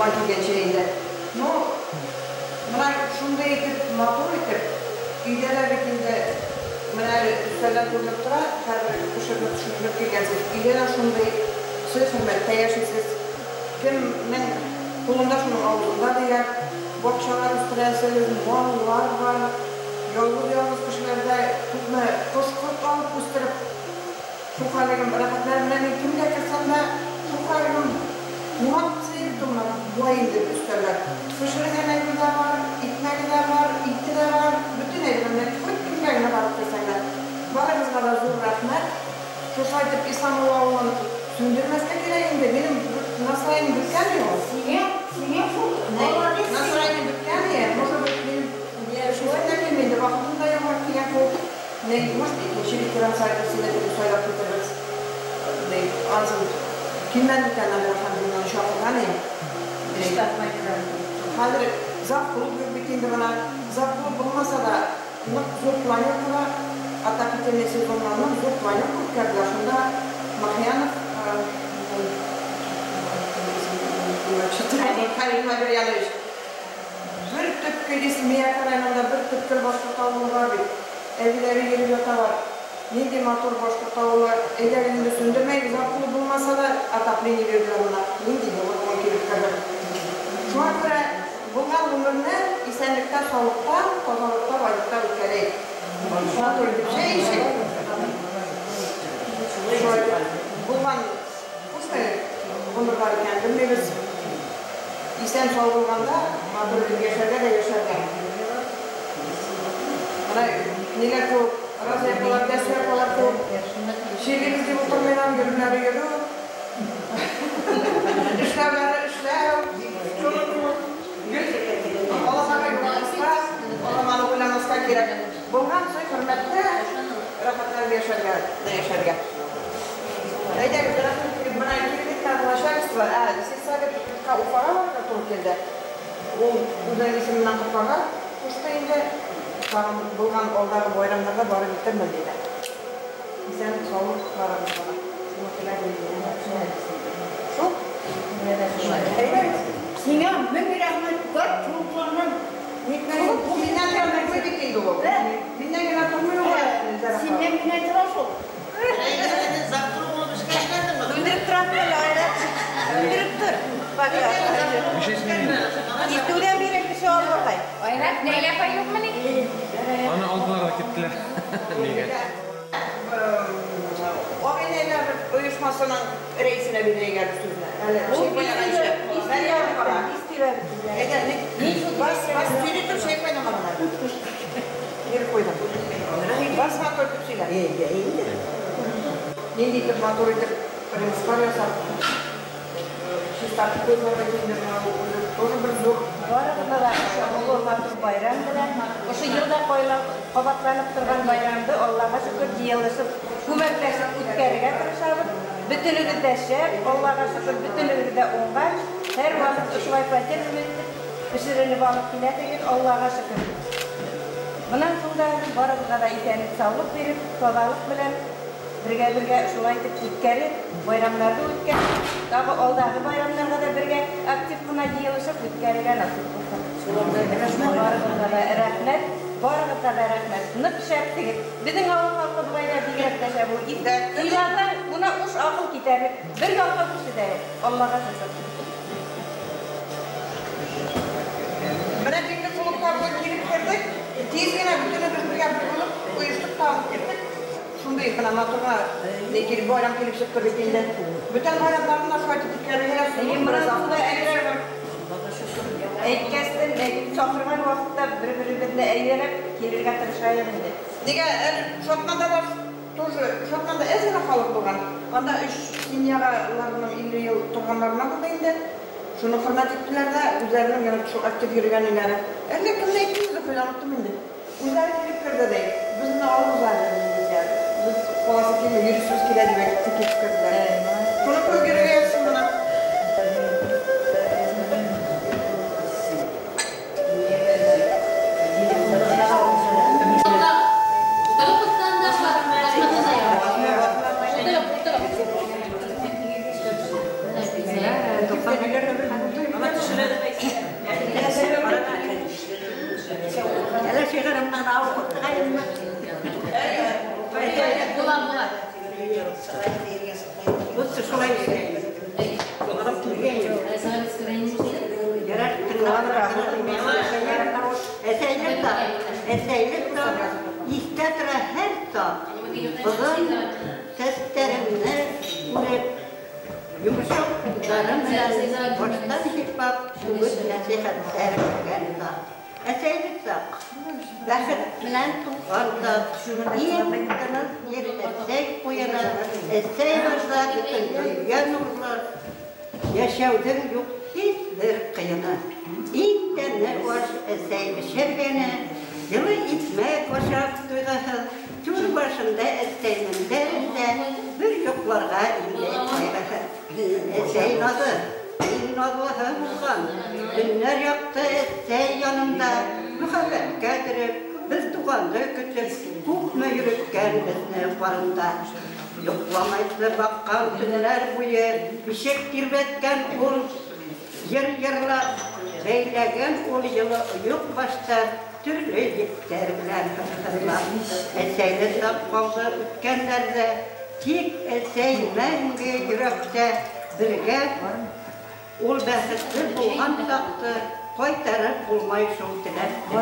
Булған килгәнчә инде. Ну, мына шундай итеп, матур итеп, өйҙә лә бит инде менә әле өҫтәлдән күренеп тора, һәрбер пешерелеп төшерелеп килгәнсез. Өйҙә лә шундай сый-хөрмәттә йәшисез. Кемдең ҡулында шуның ауыҙында тигән, баҡсалар үҫтерәсез, маллар бар. Ялгыҙ-ялгыҙ кешеләрҙә күпме ҡош-ҡорт алып үҫтереп, шул хәлегем рәхәтләр менән мин кемгә керсәм дә, шул хәлегем молодцы бит болай инде өҫтәлләр. Пешергән әйбер ҙә бар, икмәге дә бар, ите лә бар, бөтөн әйбер менән хоть кемгә генә барып керсәң дә. Барығыҙға ла ҙур рәхмәт. Шушылай итеп Исламова ауылын сүндермәҫкә кәрәк инде. Минең настроением бөткән юҡ. Сиңә шул Настроением бөткән е, может быть, мин шулай да килмәй инде, ваҡытым да юҡ килгән кеүек. Не, может, икенсе ветеран советы һайлап китербеҙ. Не, ансын килмәне икән, әле Хәмдулланы саҡырған инем. Хәҙер завклуб юҡ бит инде бына. Завклуб булмаса ла, ныҡ ҙур планеркала, отопительный сезонда ныҡ ҙур планерка үткәрҙеләр. Шунда Махьянов, Халил Хабирьянович, бер төпкөл Мияка районында бер төпкөл башҡорт ауылы бар бит. Әбиләре йөрөп яталар. Ниндәй матур башҡорт ауылы. Әйҙәгеҙ инде сүндермәйбеҙ, завклуб булмаса ла отопление бирҙеләр бына. Ниндәй йылы бөгөн килеп керҙе. Шуңа күрә булған ғүмерне иҫәнлектә, һаулыҡта, таҙалыҡта, байлыҡта үткәрәйек. Матур итеп сәй эсеп. Шулай итеп булған күпме ғүмер бар икәнен белмәйбеҙ. Иҫән һау булғанда матур итеп йәшәргә лә йәшәргә. Бына ниләр кеүек, Разия апалар, Тәсмә апалар кеүек чирлибеҙ тип ултырмайҙар, йөрөүҙәре йөрөү, эшләүҙәре эшләү. Шуның кеүек гел аламаға юрамаҫҡа, аламаны уйламаҫҡа кәрәк. Булған сый-хөрмәттә рәхәтләнеп йәшәргә, йәшәргә. Әйҙәгеҙ, рәхмәт, бына килеп еткән начальство, сельсоветҡа Уфаға барырға тура килде. Ул үҙенең исеме менән ҡотларға ҡушты инде. Тағын булған алдағы байрамдарға барып етермен тине. Иҫән һаулыҡ барығыҙға ла. Шуны теләгем. Шул. Әйбәт. Һиңә мең рәхмәт, бар шуларҙан. Ул минән генә тормай бит инде ул. Минән генә тормай ул. Синнән генә тора шул. Сүндереп торам әле, Айрат. Сүндереп тор. Китеүҙән бирәк кеше алып. Айрат, Нәйлә апай юҡмы ни? Аны алдылар ҙа киттеләр. Нигә? Ағинәйләр ойошмаһының рәйесенә бирелгән сүҙне. Әле Ул шәй ҡайнағансы. Мәрйәм апа. Әйҙә, бас, бас, тире тор, шәй ҡайнамаған әле. Биреп ҡуйҙым. Бас матур итеп сөйлә. Ниндәй итеп матур итеп ремстар ясап, чистартып ҡуйҙылар бит инде, бына ул үҙе тоже бер ҙур. Барығыҙға ла оло матур байрам менән. Ошо йылда ҡабатланып торған байрамды Аллаға шөкөр йыйылышып, күмәкләшеп үткәрергә тырышабыҙ. Бөтөнөгөҙ ҙә шәп, Аллаға шөкөр, бөтөнөгөҙ ҙә уңған. Һәр ваҡыт ошолай пәтер итеп пешерелеп алып киләһегеҙ, Аллаға шөкөр. Бынан һуң да барығыҙға ла иҫәнлек, һаулыҡ биреп, таҙалыҡ менән бергә-бергә шулай итеп үткәреп, байрамдарҙы үткәреп, тағы алдағы байрамдарға ла бергә актив ҡына йыйылышып үткәрергә насип булһын. Барығыҙға ла рәхмәт, барығыҙға ла рәхмәт. Ныҡ шәп тегеҙ. Беҙҙең ауыл халҡы былай ҙа бигерәк тә шәп ул. Илаһаң, уна уш аҡыл китәрлек, бер ялҡау кеше ҙә юҡ. Аллаға шөкөр. Бына бик клубҡа килеп керҙек. Тиҙ генә бөтөнөбөҙ бергә бер булып ойоштоҡ та алып киттек. Шундай ғына матур ғына ни килеп байрам килеп сыҡты бит инде. Бөтә байрамдарҙы ла шулай итеп үткәрергә лә Эйе, бына шундай әйбер бар. Әйткәстен, саҡырған ваҡытта бер-беребеҙҙе әйҙәләп килергә тырышайыҡ инде. Нигә әле Шатманда ла тоже, Шатманда әҙ генә халыҡ булған. Анда өс семьяға уларҙың илле йыл торғандарына булды инде. Шуны хөрмәт иттеләр ҙә, үҙҙәренең генә шул актив йөрөгән өйләре. Әллә кемде әйттем инде, оныттым инде. Үҙҙәре килеп керҙе ҙә, беҙ алыбыҙ әле беҙгә. Беҙ ҡаласы килмәй, йөрөсөбөҙ килә тип әйтеп килеп керҙеләр. Шуны кеүек йөрөргә яҙһын бына. Балаларымдан алып торайынмы? Була, була. Лучше шулай эшләйем. Ярар, тыңлап Әсәйлек тә, иҫтә тора һәр саҡ. Оҙон сәстәремде үреп, йомшаҡ ҡулдарым менән баштан һыйпап, үгет нәсихәттәр биргән саҡ. Әсәйлек саҡ, бәхет менән тулған саҡ, иң тыныс ер әсәй ҡуйыны, әсәй барҙа бөтөн донъя нурлы, йәшәүҙең юҡ һис бер ҡыйыны. Иң тәмле аш әсәй бешергәне, йылы икмәк ашап туйғаһыҙ, түр башында әсәй мендәрендә бер йоҡларға инде ҡайғыһыҙ. Әсәй наҙы, иң наҙлыһы булған, көннәр яҡты әсәй янында, мөхәббәткә төрөп, беҙ туғанды көтөп, күпме йөрөткән беҙҙе ҡарында. Йоҡламайсы баҡҡан төнләр буйы, бишек тирбәткән ул йыр йырлап, бәйләгән ул йылы ойоҡ башта төрлө ептәр белән һыҙлап. Әсәйҙе саҡ ҡалды үткәндәрҙә, тик әсәй мәңге йөрәктә бергә ул бәхетле булған саҡты ҡайтарып булмай шул теләкте.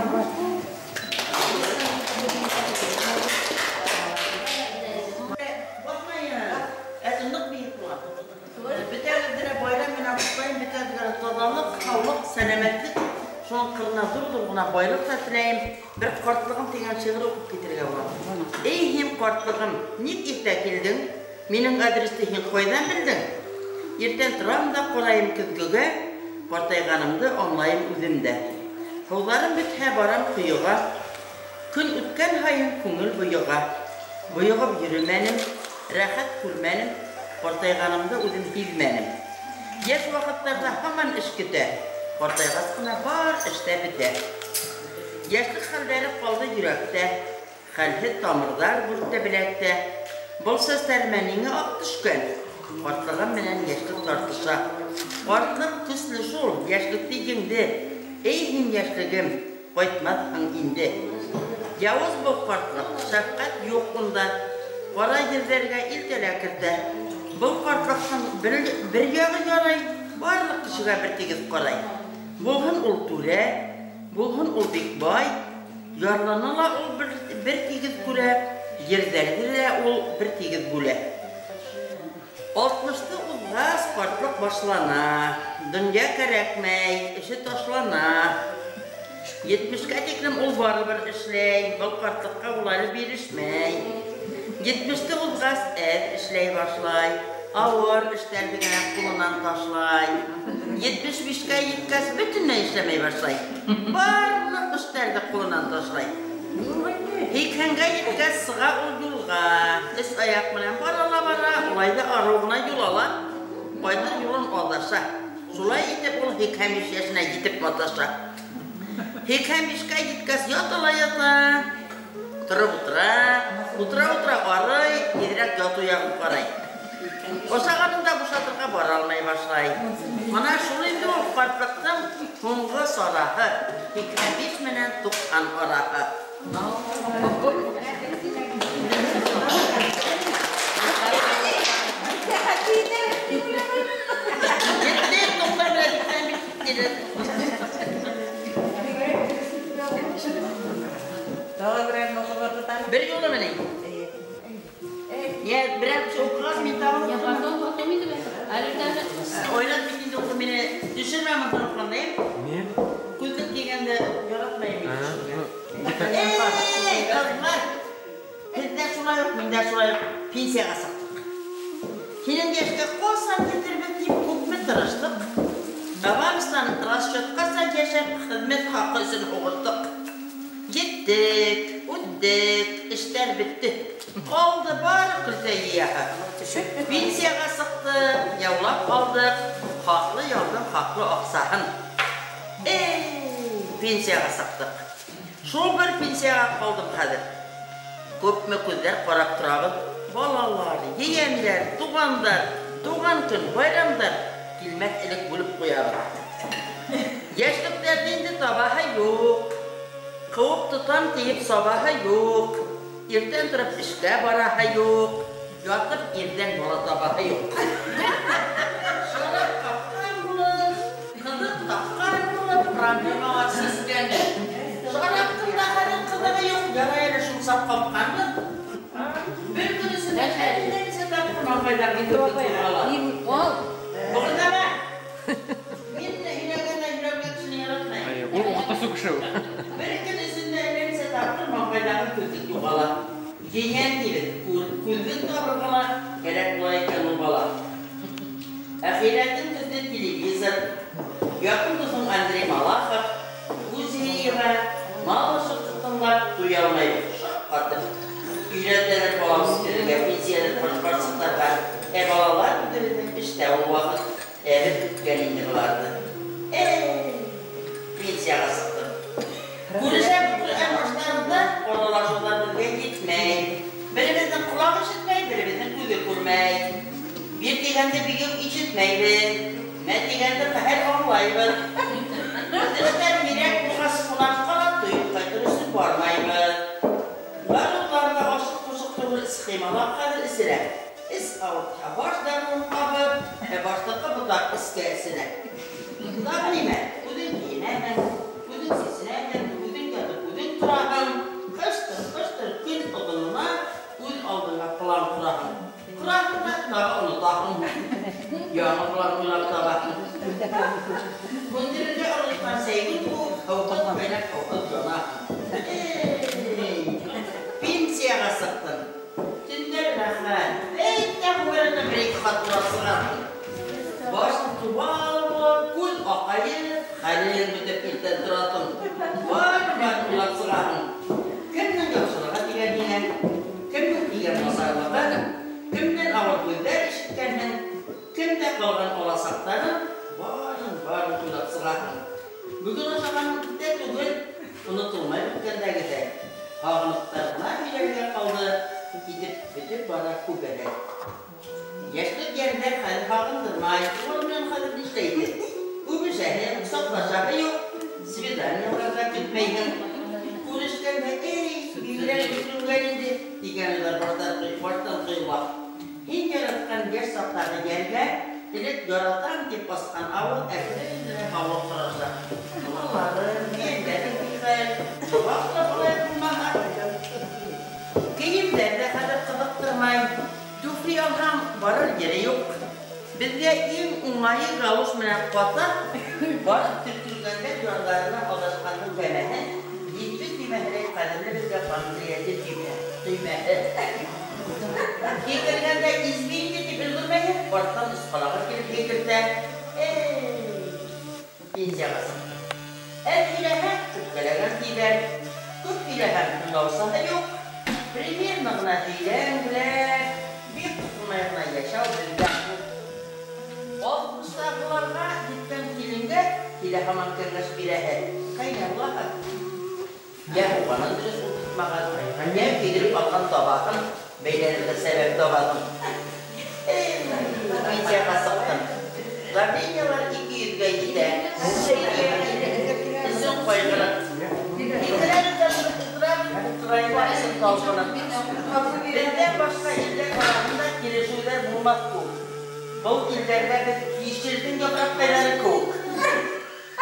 Таҙалыҡ, һаулыҡ, сәләмәтлек, шуның ҡырына ҙур-ҙур ғына байлыҡ та теләйем. Бер ҡартлығым тигән шиғыр уҡып китергә була. Эй, һин ҡартлығым, ник иртә килдең? Минең адресты һин ҡайҙан белдең? Иртән торам да ҡарайым көҙгөгә, ҡартайғанымды аңлайым үҙем дә. Һыуҙарым бөтһә барам ҡойоға, көн үткән һайын күңел бойоға. Бойоғоп йөрөмәнем, рәхәт күрмәнем, ҡартайғанымды үҙем һиҙмәнем. Йәш ваҡыттарҙа һаман эш көтә, ҡартайғас ҡына бар эштә бөтә. Йәшлек хәлдәре ҡалды йөрәктә, хәлһеҙ тамырҙар бүртте беләктә. Был сәстәремә ниңә аҡ төшкән? Ҡартлығым менән йәшлек тартыша. Ҡартлыҡ көслө шул, йәшлекте еңде. Эй, һин йәшлегем, ҡайтмаҫһың инде. Яуыз был ҡартлыҡ, шәфҡәт юҡ унда. Ҡара ерҙәргә илтә лә кертә. Был ҡартлыҡтың бер яғы ярай, барлыҡ кешегә бер тигеҙ ҡарай. Булһын ул түрә, булһын ул бик бай, ярлыны ла ул бер тигеҙ күрә, ерҙәрҙе лә ул бер тигеҙ бүлә. 60-ты уҙғас ҡартлыҡ башлана, донъя кәрәкмәй, эше ташлана. 70-кә тиклем ул барыбер эшләй, был ҡартлыҡҡа ул әле бирешмәй. 70-те уҙғас әҙ эшләй башлай, ауыр эштәрҙе генә ҡулынан ташлай. 75-кә еткәс бөтөнләй эшләмәй башлай, барлыҡ эштәрҙе ҡулынан ташлай. 80-гә еткәс сыға ул юлға, өс аяҡ менән бара ла бара, улай ҙа арыу ғына юл ала, ҡайтыр юлын аҙаша. Шулай итеп ул 85 йәшенә етеп маташа. 85-кә еткәс ята ла ята, тороп ултыра, утыра-утыра арый, тиҙерәк ятыу яғын ҡарай. Ашағанын да бушатырға бара алмай башлай. Мына шул инде ул ҡартлыҡтың һуңғы сараһы, 85 менән 90 араһы. Етте, 90 менән 85 килер. Бер юлы менән. Я берәр кеше уҡығас, мин тағы уҡыйым. Ойлап бит инде уҡы, мине төшөрмә мында уҡығандайым. Ни? Күҙлек кейгәнде яратмайым мин төшөргә. Эй, ҡыҙҙар! Һеҙ ҙә шулай уҡ, мин дә шулай уҡ пенсияға сыҡтыҡ. Һинең йәшкә ҡасан етербеҙ тип күпме тырыштыҡ. Аванстан расчетҡаса йәшәп, хеҙмәт хаҡы өсөн һуғыштыҡ. Еттек, үттек, эштәр бөттө. Ҡалды бары көлтә йыяһы. Пенсияға сыҡтыҡ, яулап алдыҡ, хаҡлы ялдың хаҡлы аҡсаһын. Эй, пенсияға сыҡтыҡ. Шул бер пенсияға ҡалдым хәҙер. Күпме күҙҙәр ҡарап торабыҙ. Балалар, ейәндәр, туғандар, туған көн, байрамдар килмәҫ элек бүлеп ҡуябыҙ. Йәшлектәрҙе инде табаһы юҡ. Ҡыуып тотам тиеп сабаһы юҡ. Иртән тороп эшкә бараһы юҡ. Ятып ирҙән бала табаһы юҡ. Шарап ҡапҡан булып, ҡыҙыҡ тапҡан булып, проблемалар сискән. Шараптың да хәҙер ҡыҙығы юҡ, ярай әле шул саҡ ҡапҡанбыҙ. Бер көн эсендә әллә нисә тапҡыр маңғайҙарҙың күҙе ҡуҙғала. Бығырҙама! Мин һөйләгәндә һөйләгән кешене яратмайым. Ул уҡытыусы кеше ул. Бер көн эсендә әллә нисә тапҡыр маңғайҙағы күҙлек юғала. Еңән тибеҙ, күҙҙең табырға ла кәрәк була икән ул бала. Әхирәтең төҫлө телевизор, яҡын дуҫың Андрей Малахов, Гузеева, Малышевты тыңлап туя алмайбыҙ, шаҡ ҡатып. Өйрәтәләр бала үҫтерергә, пенсиялы ҡарсыҡтарға. Ә балалар үҙебеҙҙең эштә ул ваҡыт, ә беҙ көткән инде быларҙы. Пенсияға сыҡтым. Күрешәбеҙ Ҡөрьән аштарында, аралашыуҙар беҙгә етмәй. Беребеҙҙең ҡолағы ишетмәй, беребеҙҙең күҙе күрмәй. Бир тигәнде бигеү ишетмәйбеҙ, мә тигәнде ҡәһәр аңлайбыҙ. Эштәр һирәк булғас, ҡунаҡҡа ла туйып ҡайтыр өсөн бармайбыҙ. Дарыуҙар ҙа ашыҡ-пошыҡ түгел, схемалар хәҙер эселә. Эс ауыртһа баш дарыуын ҡабып, ә баштаҡы ботаҡ эскә эселә. Тағы нимә? Үҙең кейенәһең, үҙең сисенәһең, үҙең ятып, үҙең тораһың. Ҡыштыр-ҡыштыр көн оҙонона үҙ алдыңа план ҡораһың. Ҡораһың да тағы онотаһың. Яңы план уйлап табаһың. Һүндерергә онотҡан сәйгүл кеүек һыуһыҙ ҡайнап, һыуһыҙ янаһың. Пенсияға сыҡтым. Төндәр рәхәт. Әйтә ғүмереңдә бер-ике хат урап сығарһың. Башың тубал булып, күҙ аҡайып, хәлең бөтөп иртән тораһың. Бар-бар уйлап сығаһың. Кемдең яҡшылығы тигән һиңә, кемдең тигән насарлығы, кемдән ауыр һүҙҙәр ишеткәнһең, кемдә ҡалған аласаҡтарың, барын-барын уйлап сығаһың. Бөгөн ашағаның иҫтә түгел, онотолмай үткәндәгеҙәй. Һағыныҡтар ғына һөйләргә ҡалды, китеп бөтөп бара күп әҙәм. Йәшлек йәрҙәр хәҙер һағындырмай, улар менән хәҙер нишләйһең? Үбешәһең, ҡосаҡлашаһы юҡ, свиданиеларҙа көтмәйһең. Күрешкәндә, эй, бигерәк өшкөргән инде, тигән уйҙар баштан ҡойола. Һин яратҡан йәш саҡтағы йәргә элек яратам тип асҡан ауыҙ әкрен генә һаулыҡ һораша. Балаларың, ейәндәрең нихәл, ваҡ та былай булмаһа. Кейемдәр ҙә хәҙер ҡыҙыҡтырмай. Туфли алһаң, барыр ере юҡ. Беҙгә иң уңайы галош менән ҡата, барып төртөлгәндә ярҙарына аҙашҡандың кәмәһе, етте төймәһеләй ҡәҙерле беҙгә панкреатит төймәһе. Һикергәндә извините тип өлгөрмәйһең, арттан өс ҡалаға килеп һикертә. Эй, пенсияға сыҡтым. Әҙ һөйләһәң, үпкәләгән тиҙәр. Күп һөйләһәң, тыңлаусыһы юҡ. Примерно ғына һөйләңләп, бик тотонмай ғына йәшәү беҙгә күп. Алтмыштағыларға еткән киленгә килә һаман кәңәш бирәһе. Ҡайна булаһы? Йә һуғанын дөрөҫ ултыртмаған, йә көйҙөрөп алған табағын бәйләнергә сәбәп табаһың. Пенсияға сыҡтым. Давлениелар 200-гә етә. Өсөн ҡайғырып. Икеләнеп тә тороп ултырабыҙ, ултырайым өсөн талпынып. Беҙҙән башҡа илдәр араһында килешеүҙәр булмаҫ кеүек. Был илдәрҙә беҙ кишерҙең япраҡтары кеүек.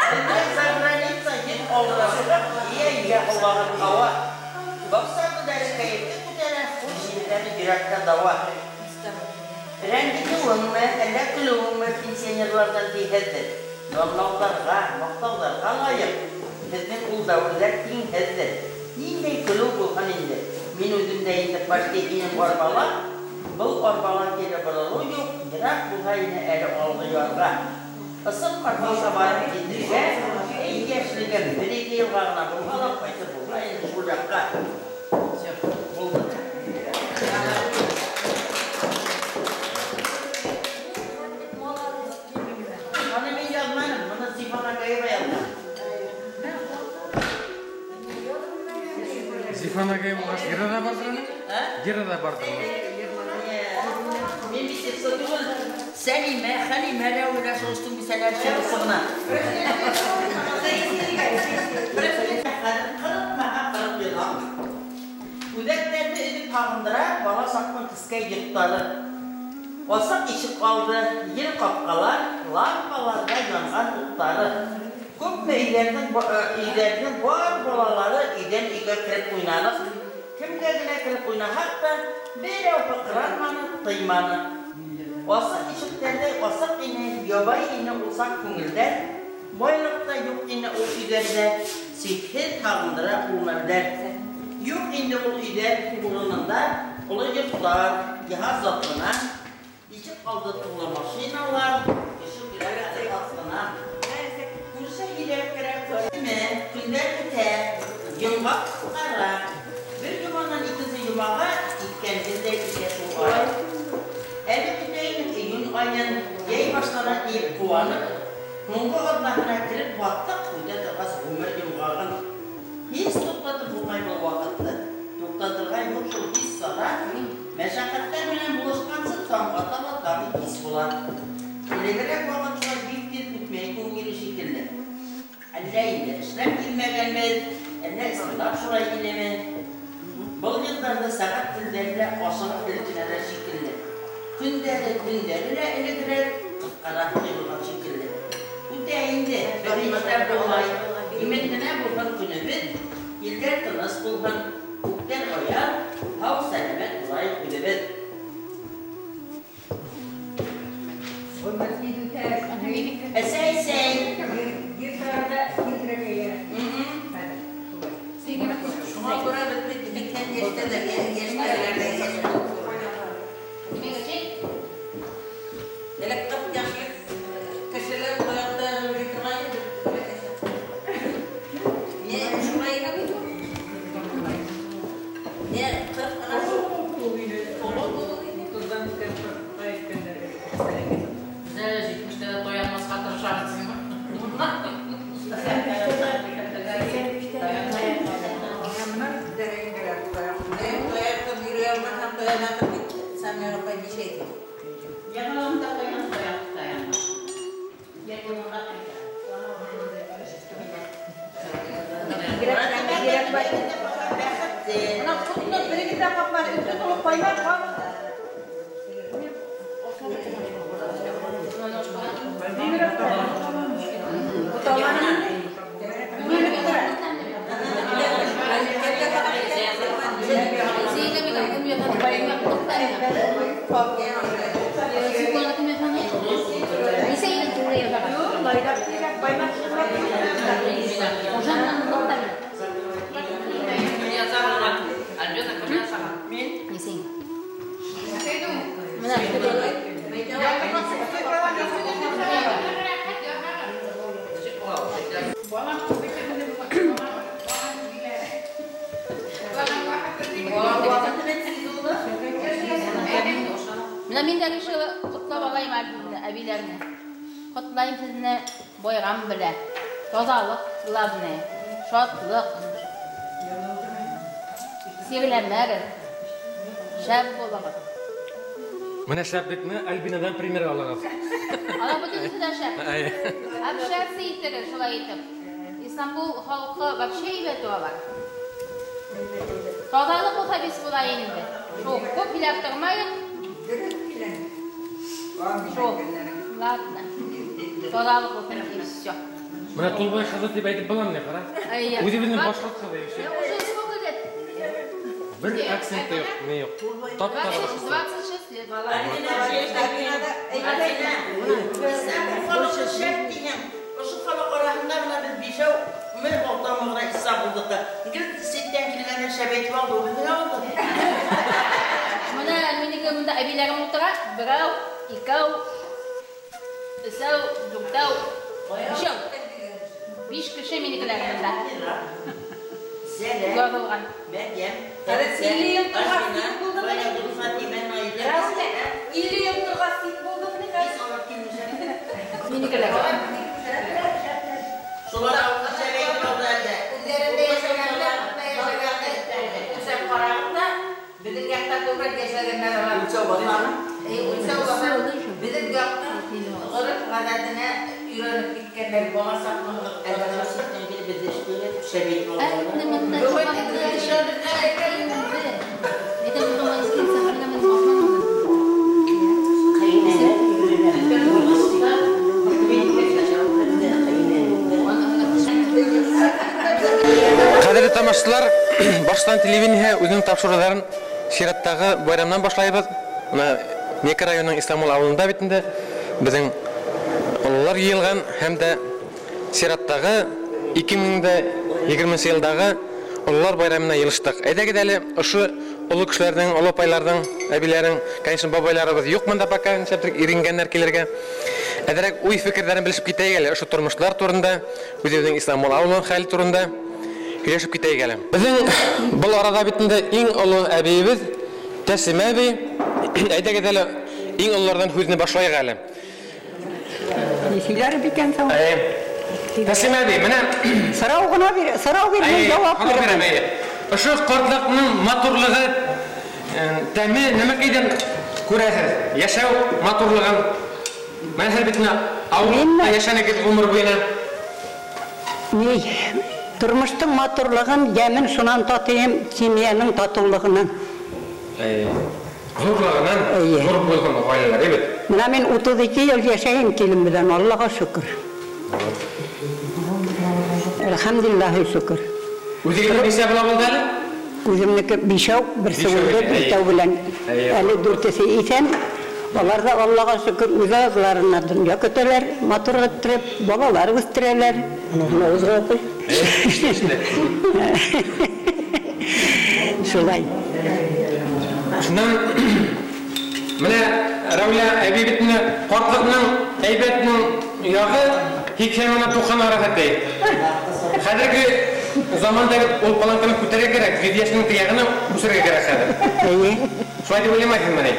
Беҙҙә заграница ел алдына сығып, йә-йә һулаған һауа. Баҡса гөлдәре кәйефте күтәрә, хуш елдәре йөрәккә дауа. Рәнйетеүеңме, әллә көлөүеңме пенсионерларҙан тиһеҙҙер. Данлауҙарға, маҡтауҙарға лайыҡ. Беҙҙең ул дәүерҙәр тиңһеҙҙер. Ниндәй көлөү булһын инде? Мин үҙем дә инде почти һинең арбала. Был арбала кире боролоу юҡ, йыраҡ булһа ине әле алғы ярға. Ысын ҡартлаша барып етергә, эй йәшлегем, бер-ике йылға ғына булһа ла ҡайтып булһа инде шул яҡҡа. Булды. Аны мин яҙманым, быны Зифа Нагаева яҙған. Зифа Нагаева йыры ҙа барҙыр уның? Йыры ҙа барҙыр уның. Мин бит певца түгел. Сәлимә, Хәлимә лә уйлаш шул мисәләр чыгысы ғына. Хәҙер ҡырыҡмы, Сикһеҙ һағындыра бала саҡтың кескәй йорттары. Асыҡ ишек алды, ел ҡапҡалар, лампаларҙа янған уттары. Күпме өйҙәрҙең бар балалары өйҙән өйгә кереп уйнаныҡ. Кемгә генә кереп уйнаһаҡ та, берәү һыҡранманы, тыйманы. Асыҡ ишектәрҙәй асыҡ ине, ябай ине ул саҡ күңелдәр. Байлыҡ та юҡ ине ул өйҙәрҙә, сикһеҙ һағындыра ул мәлдәр. Юҡ инде ул өйҙәр урынында оло йорттар, йыһаз затлана, ишек алды тулы машиналар, кеше килә атлана. Күрше һөйләп керә, күршеме, көндәр үтә, йомғаҡ ҡыҫҡара. Бер йоманан икенсе йомаға киткәнбеҙ ҙә итә шул ай. Әле көтәйем июнь айын, йәй башлана тиеп ҡыуанып, һуңғы аҙнаһына кереп баттыҡ, үтә торғас ғүмер йомғағын. Һис туҡтатып булмай был ваҡытты. Туҡтатырға юҡ шул һис сара. Мәшәҡәттәр менән булышҡансы таң ата ла тағы кис була. Элегерәк ваҡыт шулай бик тиҙ үтмәй кеүек ине шикелле. Әллә инде эшләп килмәгәнбеҙ, әллә ысынлап шулай инеме? Был йылдарҙа сәғәт телдәре лә ашығып һелкенәләр шикелле. Көндәре, төндәре лә элегерәк ҡыҫҡараҡ тойолған шикелле. Үтә инде, бер нишләп булмай. Имен генә булһын көнөбөҙ, илдәр тыныс булһын, күктәр аяҙ, һау сәләмәт булайыҡ үҙебеҙ. Әсәй, әсәй. Шуңа күрә беҙ бит һикһән йәштә лә йәштәрләрҙә Элек 40 йәшлек кешеләр тояҡта йөрөй торған ине. Не, шулай ине бит. Не, 40 ҡына шул. Беҙ әле 70-тә лә таянмаҫҡа тырышабыҙ. Бына ҡотоно берегеҙ ҙә ҡапманы, өҫтө тулы ҡаймаҡ ҡабыҙ. Менә мин дә решила котлап алайым әбиләрне. Котлайым сезне байрам белән. Тазалык, главное, шатлык. Сирләмәгез. Шәп булыгыз. Менә шәплекне Альбинадан пример алыгыз. Алар бөтенесе дә шәп. Общаться итегез шулай итеп. Истанбул халкы вообще әйбәт алар. Тазалык булса бис була инде. Шул күп һөйләп тормайык. Шул. Ладно. Тазалык булсын и всё. Менә Тулбай кызы дип әйтеп буламы, кара? Үзебезнең башкорт кызы иши. Уже сколько лет? Бер акцент юк, ни юк. Тап-таза башкорт. 26 лет. Ошо халыҡ араһында менә беҙ бишәү, мин алтау ғына Иса булдыҡ та. Гел ситтән килгәндәр шәп әйтеп алды, ул беҙҙең ауылда. Менә минеке монда әбиләрем утыра, берәү, икәү, өсәү, дүртәү, бишәү. Биш кеше минекеләр монда. Зәлә, Язылган. Мәрйәм, Илле ел торғас сит булдымы ни? Фатима, Наилә. 50 ел торғас сит булдымы ни? Без алып килмешәм. Минекеләр. Шулар ауылда шәп әйтеп алды әлдә. Үҙҙәрендә йәшәгәндә, үлсәп ҡарағыҙ ҙа, беҙҙең яҡта күберәк йәшәгәндәр алар. Үлсәү баҫманы. Үлсәү баҫманы. Беҙҙең яҡтың ғөрөф-ғәҙәтенә өйрәнеп киткәндәр бала саҡта. Әллә шул ситтән килеп беҙҙе эшкә өйрәтеп шәп әйтеп алды. Әле монда Башҡортостан телевидениеһы үҙенең тапшырыуҙарын сираттағы байрамдан башлайбыҙ. Бына Меке районының Исламул ауылында бит инде беҙҙең ололар йыйылған һәм дә сираттағы 2020 йылдағы ололар байрамына йыйылыштыҡ. Әйҙәгеҙ әле ошо оло кешеләрҙең, оло апайларҙың, әбиләрҙең, конечно, бабайларыбыҙ юҡ бында пока, нисәптер иренгәндәр килергә. Әҙерәк уй-фекерҙәрен белешеп китәйек әле ошо тормошлар турында, үҙебеҙҙең Исламул ауылының хәле турында һөйләшеп китәйек әле. Беҙҙең был арала бит инде иң оло әбейебеҙ Тәслимә әбей. Әйҙәгеҙ әле иң ололарҙан һүҙне башлайыҡ әле. Ни һөйләр икән һуң? Тәслимә әбей, менә сорау ғына бир, сорау бир, мин яуап бирәм. Ошо ҡартлыҡның матурлығы, тәме нәмәкәйҙән күрәһеҙ? Йәшәү матурлығын. Менә һеҙ бит менә ауылда йәшәнегеҙ ғүмер буйына. Ни, тормоштоң матурлығын, йәмен шунан татыйым, семьяның татыулығынан. Ҙурлығынан, ҙур булған ғаиләләр, әйбәт. Менә мин 32 йыл йәшәйем килен менән, Аллаға шөкөр. Әлхәмдүлилләһи шөкөр. Үҙегеҙҙең нисә бала булды әле? Үҙемдеке бишәү, берсе үлде, дүртәү белән. Әле дүртесе иҫән. Алар да Аллаға шөкөр үҙ аяҡларына донъя көтәләр, матур иттереп балалар үҫтерәләр. Шулай. Шунан менә Рәүлә әбей бит менә ҡартлыҡның әйбәтенең яғы һикһән менән туҡһан араһы ти. Хәҙерге заманда бит ул паланканы күтәрергә кәрәк, йөҙ йәшенең тияғына үҫергә кәрәк хәҙер. Эйе. Шулай тип уйламайһыңмы ни?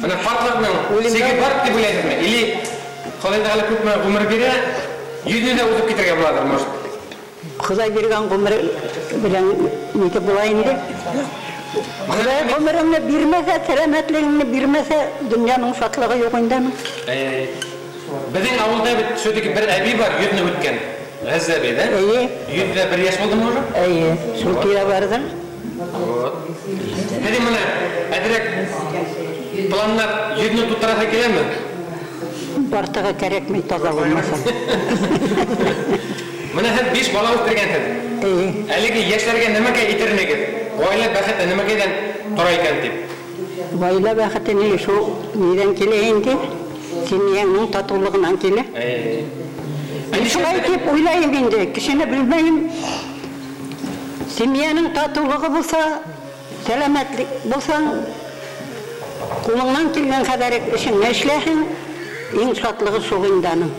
Бына ҡартлыҡның сиге бар тип уйлайһыңмы? Или Хоҙай Тәғәлә күпме ғүмер бирә, йөҙҙө лә уҙып китергә буладыр, может? Хоҙай биргән ғүмер белән нитеп була инде? Хоҙай ғүмереңде бирмәһә, сәләмәтлегеңде бирмәһә, донъяның шатлығы юҡ инде аның. Беҙҙең ауылда бит все-таки бер әбей бар, йөҙҙө үткән. Ғәззә әбей, да? Эйе. Йөҙҙә бер йәш булдымы уже? Эйе, шул тирә барҙыр. Вот. Беҙҙең менә әҙерәк планнар йөҙҙө тутыраһы киләме? Бартығы кәрәкмәй, таҙа булмаһа. Менә һеҙ 5 бала үҫтергәнһеҙ. Эйе. Әлеге йәштәргә нәмәкәй әйтер инегеҙ? Ғаилә бәхете нәмәкәйҙән тора икән тип? Ғаилә бәхете ни шул ниҙән килә инде? Семьяның татыулығынан килә. Эйе. Мин шулай тип уйлайым инде, кешене белмәйем. Семьяның татыулығы булса, сәләмәтлек булсаң, ҡулыңнан килгән ҡәҙәр эшеңне эшләһең, иң шатлығы шул инде аның.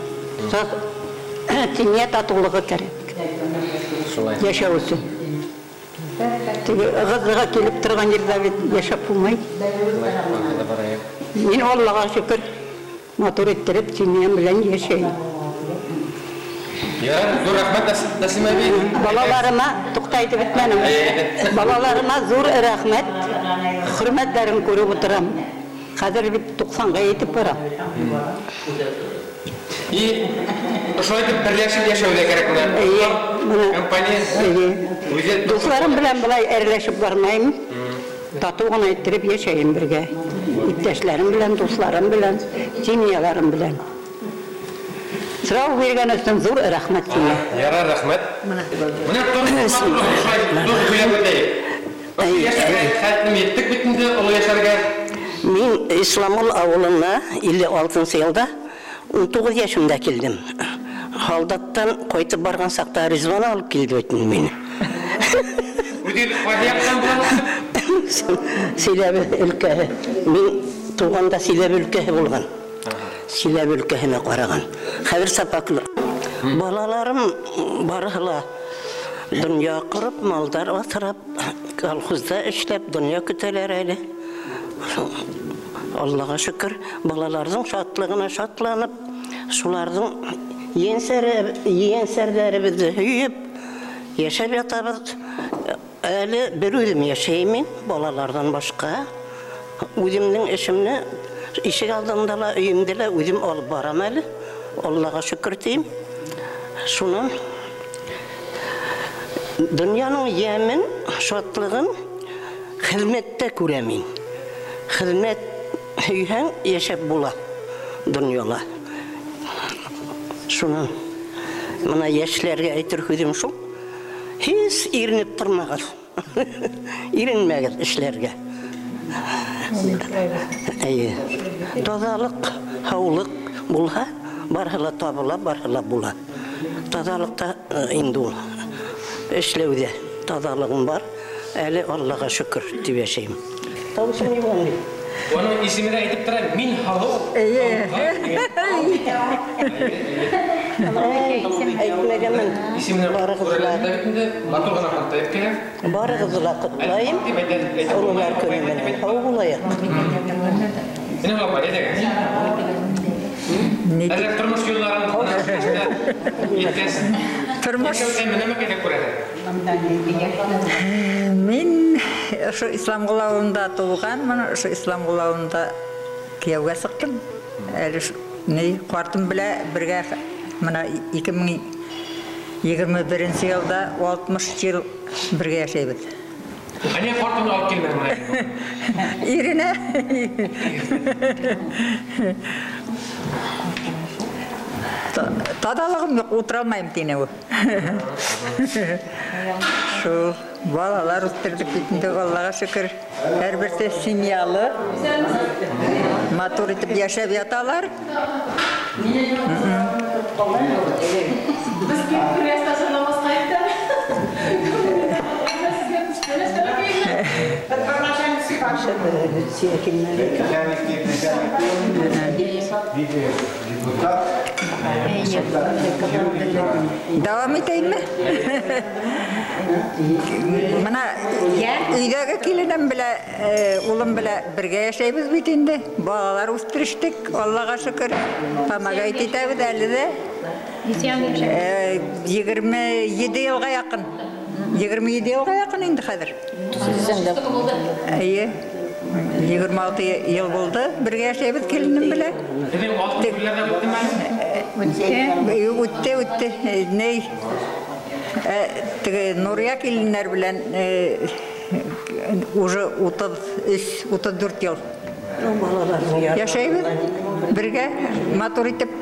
Семья татыулығы кәрәк. Шулай. Йәшәү өсөн. Теге ығыҙға килеп торған ерҙә бит йәшәп булмай. Мин Аллаға шөкөр, матур иттереп семьям белән йәшәйем. Ярар, ҙур рәхмәт, Нәсимә әбей. Балаларыма туҡтай итеп бөтмәнем. Балаларыма ҙур рәхмәт, хөрмәтләрен күреп ултырам. Хәҙер бит туҡһанға етеп бара. И ошолай итеп берләшеп йәшәү ҙә кәрәк менә. Эйе, менә. Компания. Эйе. Үҙе Дуҫларым белән былай әрләшеп бармайым. Татыу ғына иттереп йәшәйем бергә. Иптәшләрем белән, дуҫларым белән, семьяларым белән. Сорау биргән өсөн ҙур рәхмәт һиңә. Ярар, рәхмәт. Менә тормош шулай ҙур һөйләп үтәйек. Йәшәргә хәтлем еттек бит инде оло йәшәргә. Мин Исламул ауылына илле алтынсы йылда ун туғыҙ йәшемдә килдем. Һалдаттан ҡайтып барған саҡта Ризван алып килде бит мине. Үҙегеҙ ҡайһы яҡтан буласыз? Силәбе өлкәһе. Мин туғанда Силәбе өлкәһе булған. Силәбе өлкәһенә ҡараған. Хәҙер Сапаклы. Балаларым барыһы ла донъя ҡороп, малдар аҫрап, колхозда эшләп, донъя көтәләр әле. Аллаға шөкөр, балаларҙың шатлығына шатланып, шуларҙың ейәнсәрҙәребеҙҙе һөйөп, йәшәп ятабыҙ. Әле бер үҙем йәшәйем мин, балаларҙан башҡа. Үҙемдең эшемне ишек алдында ла, өйөмдә лә үҙем алып барам әле. Аллаға шөкөр тием. Шунан донъяның йәмен, шатлығын хеҙмәттә күрәм мин. Хеҙмәт һөйһәң, йәшәп була донъяла. Шунан мына йәшләргә әйтер һүҙем шул. Һис иренеп тормағыҙ. Иренмәгеҙ эшләргә. Әйе. Таҙалыҡ, һаулыҡ булһа, барыһы ла табыла, барыһы ла була. Таҙалыҡта инде ул эшләүҙә таҙалығым бар. Әле Аллаға шөкөр тип йәшәйем. Тауышым юҡ бит. Уның исеме лә әйтеп тора, мин һылыу. Әйтмәгәнмен. Исеменә матур ғына ҡартайып килә. Барығыҙҙы ла ҡотлайым. Ололар көнө менән һау булайыҡ. Менә апай, әйҙәгеҙ. Әҙерәк тормош юлдарын еткәс. Тормош. Нәмәкәйҙә күрәһең? Мин ошо Исламғол ауылында тыуғанмын, ошо Исламғол ауылында кейәүгә сыҡтым. Әле ни ҡартым белән бергә мына 2021 йылда 60 йыл бергә йәшәйбеҙ. Ә ниңә ҡартыңды алып килмәнең менә? Иренә. Таҙалығым юҡ, ултыра алмайым тине ул. Шул балалар үҫтерҙек бит инде, Аллаға шөкөр. Һәр береһе семьялы, матур итеп йәшәп яталар. Беҙ килеп кергәс тә намазға әйтәм. Дауам итәйемме? Мына өйҙәге киленем белән, улым белән бергә йәшәйбеҙ бит инде. Балалар үҫтерештек, Аллаға шөкөр. Помогать итәбеҙ әле ҙә. 27 йылға яҡын. 27 йылға яҡын инде хәҙер. Эйе. 26 йыл булды. Бергә йәшәйбеҙ киленем белән. Беҙҙең алтын туйлар ҙа үттеме әле? Үтте, үтте. Ней, теге Нурия киленнәр белән уже 33-34 йыл йәшәйбеҙ бергә, матур итеп.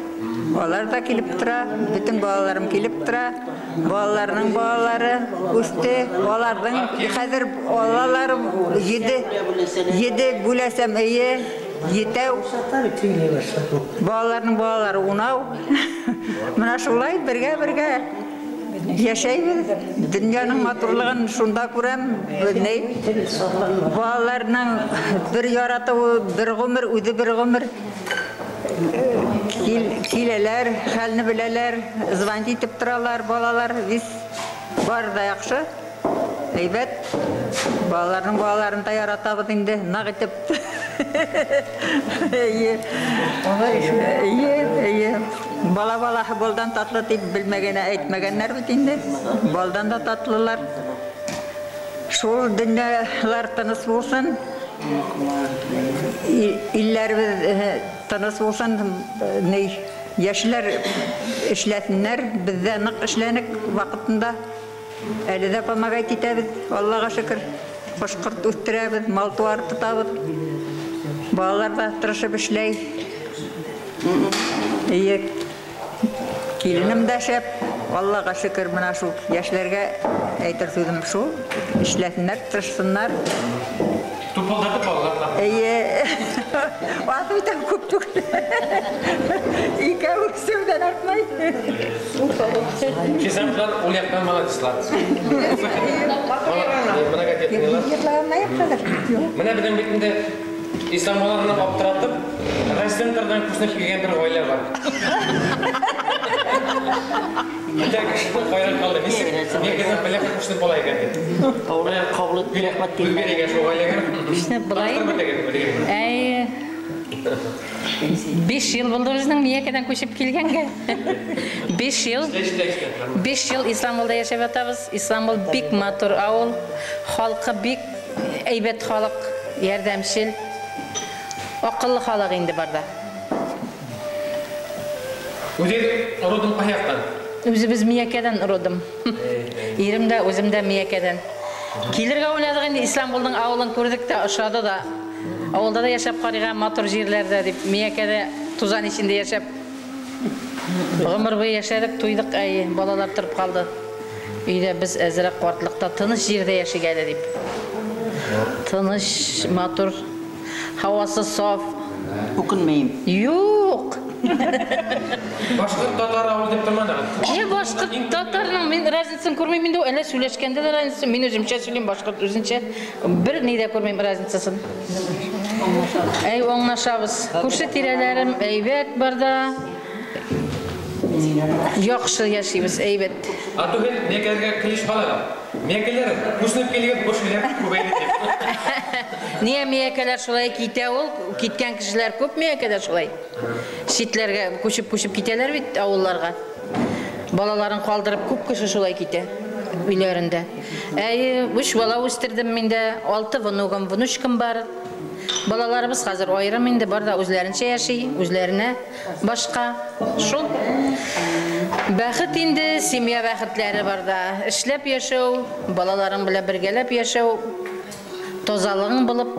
Алар ҙа килеп тора, бөтөн балаларым килеп тора. Балаларының балалары үҫте, аларҙың хәҙер балалары 7 бүләсәм, эйе, 7. Балаларының балалары 10. Мына шулай бергә-бергә йәшәйбеҙ. Донъяның матурлығын шунда күрәм. Ни? Балаларының бер яратыуы, бер ғүмер, үҙе бер ғүмер. Киләләр, хәлне беләләр, звонить итеп торалар балалар, вис бар да яҡшы, әйбәт. Балаларның балаларын да яратабыҙ инде, ныҡ итеп. Эйе, эйе, эйе. Бала балаһы балдан татлы тип белмәгән, әйтмәгәннәр бит инде. Балдан да татлылар. Шул донъялар тыныс булсын. Илләребеҙ тыныс булсын, ни, йәшләр эшләһеннәр, беҙ ҙә ныҡ эшләнек ваҡытында. Әле ҙә помогать итәбеҙ, Аллаға шөкөр. Ҡош-ҡорт үҫтерәбеҙ, мал-тыуар тотабыҙ. Балалар ҙа тырышып эшләй. Эйе, киленем дә шәп, Аллаға шөкөр, мына шул йәшләргә әйтер һүҙем шул, эшләһеннәр, тырышһыннар. Тупылдатып балалар да. Эйе. Аҙ бит күп түгел. Икәү үҫеүҙән артмай. Кисәмләр ул яҡтан молодецлар. Многодетныйлар. Менә беҙҙең бит инде Исламғоланы аптыратып, райцентрҙан күсенеп килгән бер ғаилә бар. Бөтә кеше хайран ҡалды. Нисек мин белән күсенеп була икән дип. Ҡабул итеп рәхмәт тим. Үҙгәргән шул ғаиләгә. Күсенеп була инде. Әй, 5 йыл булды беҙҙең Миәкәҙән күсеп килгәнгә. 5 йыл. 5 йыл Исламғолда йәшәп ятабыҙ. Исламғол бик матур ауыл, халҡы бик әйбәт халыҡ, ярҙамсыл, аҡыллы халыҡ инде барҙа. Үҙегеҙ родом ҡай яҡтан? Үҙебеҙ Миәкәҙән родом. Ирем дә, үҙем дә Миәкәҙән. Килергә уйланыҡ инде, Исламғолдоң ауылын күрҙек тә, ошады да. Ауылда да йәшәп ҡарайға, матур ерләрҙә тип, Миәкәҙә тузан эсендә йәшәп ғүмер буйы йәшәнек, туйҙыҡ, әй, балалар тороп ҡалды. Өйҙә без әҙерәк ҡартлыҡта тыныс ерҙә йәшәйек әле тип. Тыныс, матур, һауасы саф. Үкенмәйем. Юҡ. Башҡорт татар ауыл тип торманығыҙ? Ә башҡорт татарының мин разницасын күрмәйем инде, әллә һөйләшкәндә лә разница, мин үҙемсә һөйләйем, башҡорт үҙенсә. Бер ни ҙә күрмәйем разницасын. Әй, аңлашабыҙ. Күрше тирәләрем әйбәт барҙа. Яҡшы йәшәйбеҙ, әйбәт. А түгел, миәкәләргә килеш ҡалаға. Миәкәләр күсенеп килгән, буш өйләр күбәйҙе тип. Ниә миәкәләр шулай китә ул? Киткән кешеләр күп миәкәләр шулай. Ситләргә күсеп-күсеп китәләр бит ауылларға. Балаларын ҡалдырып күп кеше шулай китә өйләрендә. Әй, 3 бала үҫтерҙем мин дә, 6 внугым, внучкам бар. Балаларыбыҙ хәҙер айырым инде, бар ҙа үҙләренсә йәшәй, үҙләренә башҡа. Шул. Бәхет инде, семья бәхетләре бар да. Эшләп йәшәү, балаларың белән бергәләп йәшәү, тазалығың булып,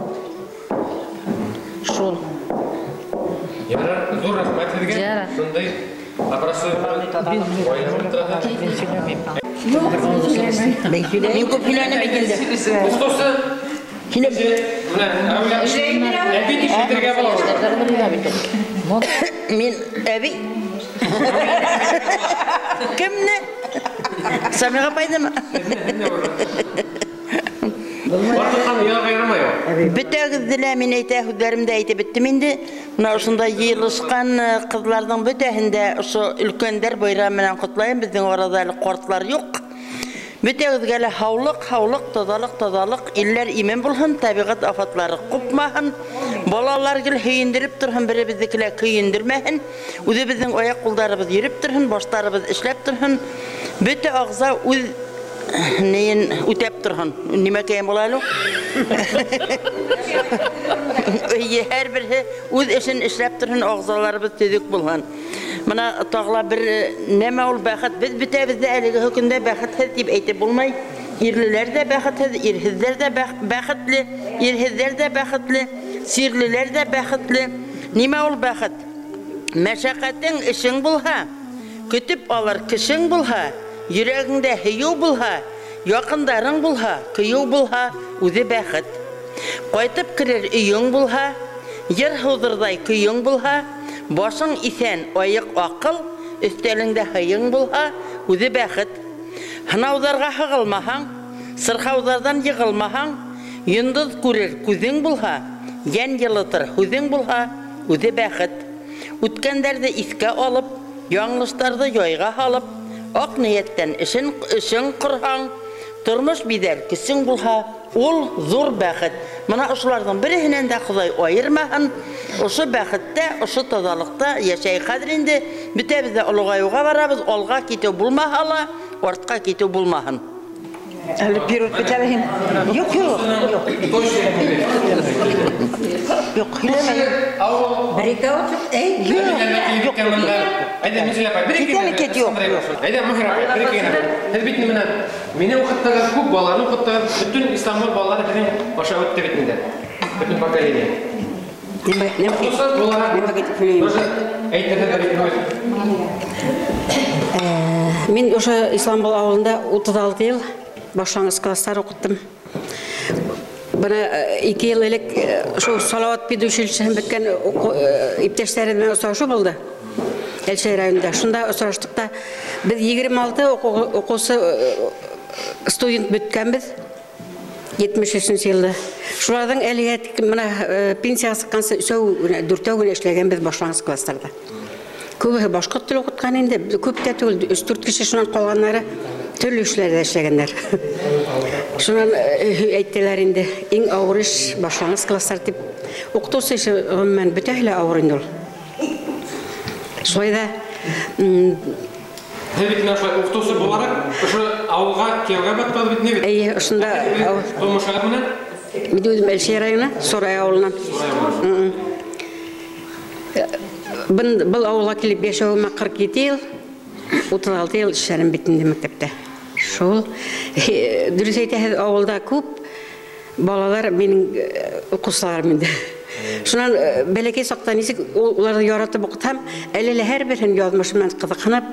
шул. Ярар, ҙур рәхмәт һеҙгә. Шундай образцы Мин күп һөйләнем бит инде. Устасы, әби дип әйтергә була. Мин әби. Кемне? Самиға апайҙымы? Барлыҡҡа оялға ярамай ул. Бөтәгеҙҙе лә мин әйтә, һүҙҙәремде әйтеп бөттөм инде. Мына ошонда йыйылышҡан ҡыҙларҙың бөтәһен дә ошо өлкәндәр байрамы менән ҡотлайым. Беҙҙең арала әле ҡартлар юҡ. Бөтәгеҙгә лә һаулыҡ, һаулыҡ, таҙалыҡ, таҙалыҡ, илләр имен булһын, тәбиғәт афатлары ҡупмаһын, балалар гел һөйөндөрөп торһон, беребеҙҙеке лә көйөндөрмәһен, үҙебеҙҙең аяҡ ҡулдарыбыҙ йөрөп торһон, баштарыбыҙ эшләп торһон, бөтә ағза үҙ нейен үтәп торһон. Нимәкәйем була әле ул? Һәр береһе үҙ эшен эшләп торһон, ағзаларыбыҙ төҙөк булһын. Мына тағла бер нәмә ул бәхет. Беҙ бөтәбеҙ ҙә әлеге көндә бәхетһеҙ тип әйтеп булмай. Ирлеләр ҙә бәхетһеҙ, ирһеҙҙәр ҙә бәхетле, ирһеҙҙәр ҙә бәхетле, сирлеләр ҙә бәхетле. Нимә ул бәхет? Мәшәҡәтең эшең булһа, көтөп алыр кешең булһа, йөрәгеңдә һөйөү булһа, яҡындарың булһа, көйөү булһа, үҙе бәхет. Ҡайтып керер өйөң булһа, ер һыуҙырҙай көйөң булһа, башың иҫән, айыҡ аҡыл, өҫтәлеңдә һыйың булһа, үҙе бәхет. Һынауҙарға һығылмаһаң, сырхауҙарҙан йығылмаһаң, йондоҙ күрер күҙең булһа, йән йылытыр һүҙең булһа, үҙе бәхет. Үткәндәрҙе иҫкә алып, яңылыштарҙы яйға һалып, аҡ ниәттән эшең ҡорһаң, тормош биҙәр көсөң булһа, ул ҙур бәхет. Мына ошоларҙың береһенән дә Хоҙай айырмаһын. Ошо бәхеттә, ошо таҙалыҡта йәшәй. Хәҙер инде бөтәбеҙ ҙә олоғайыуға барабыҙ, алға китеү булмаһа ла, артҡа китеү булмаһын. Әле период бит әле һин. Юҡ, юҡ, юҡ. Юҡ, һөйләмәйем. Бер ике ауыҙ, әй, юҡ. Әйҙә, Мөнзилә апай, бер ике Китәме кит, юҡ. Әйҙә, Маһир апай, бер ике генә. Һеҙ бит менән мине уҡыттығыҙ, күп балаларны уҡыттығыҙ, бөтөн Истанбул балалары беҙҙең аша үтте бит инде. Бөтөн поколение. Дуҫтар булараҡ, тоже әйтерһеҙ бер ике һүҙ. Мин ошо Истанбул ауылында 36 йыл башланғыс класстар уҡыттым. Бына 2 йыл элек шул Салауат педучилищеһын бөткән иптәштәрем менән осрашыу булды. Әлшәй районында. Шунда осраштыҡ та беҙ 26 уҡыусы студент бөткәнбеҙ. 73 йылда. Шуларҙың әлегә тиклем бына пенсияға сыҡҡансы өсәү генә, дүртәү генә эшләгәнбеҙ башланғыс класстарҙа. Күбеһе башҡорт теле уҡытҡан инде, күп тә түгел, өс-дүрт кеше, шунан ҡалғаннары төрлө эшләрҙә эшләгәндәр. Шунан әйттеләр инде, иң ауыр эш башланғыс класстар тип. Уҡытыусы эше ғөмүмән бөтәһе лә ауыр инде ул. Шулай ҙа, Һеҙ бит менә шулай уҡытыусы булараҡ, ошо ауылға кейәүгә баттығыҙ бит, не бит? Эйе, ошонда ауыл. Тормошығыҙ менән? Мин үҙем Әлшәй районы, Сорай ауылынан. Был ауылға килеп йәшәүемә 47 йыл, 36 йыл эшләнем бит инде мәктәптә. Шул. Дөрөҫ әйтәһеҙ, ауылда күп балалар минең уҡыусыларым инде. Шунан бәләкәй саҡта нисек уларҙы яратып уҡытһам, әле лә һәр береһен яҙмышы менән ҡыҙыҡһынып,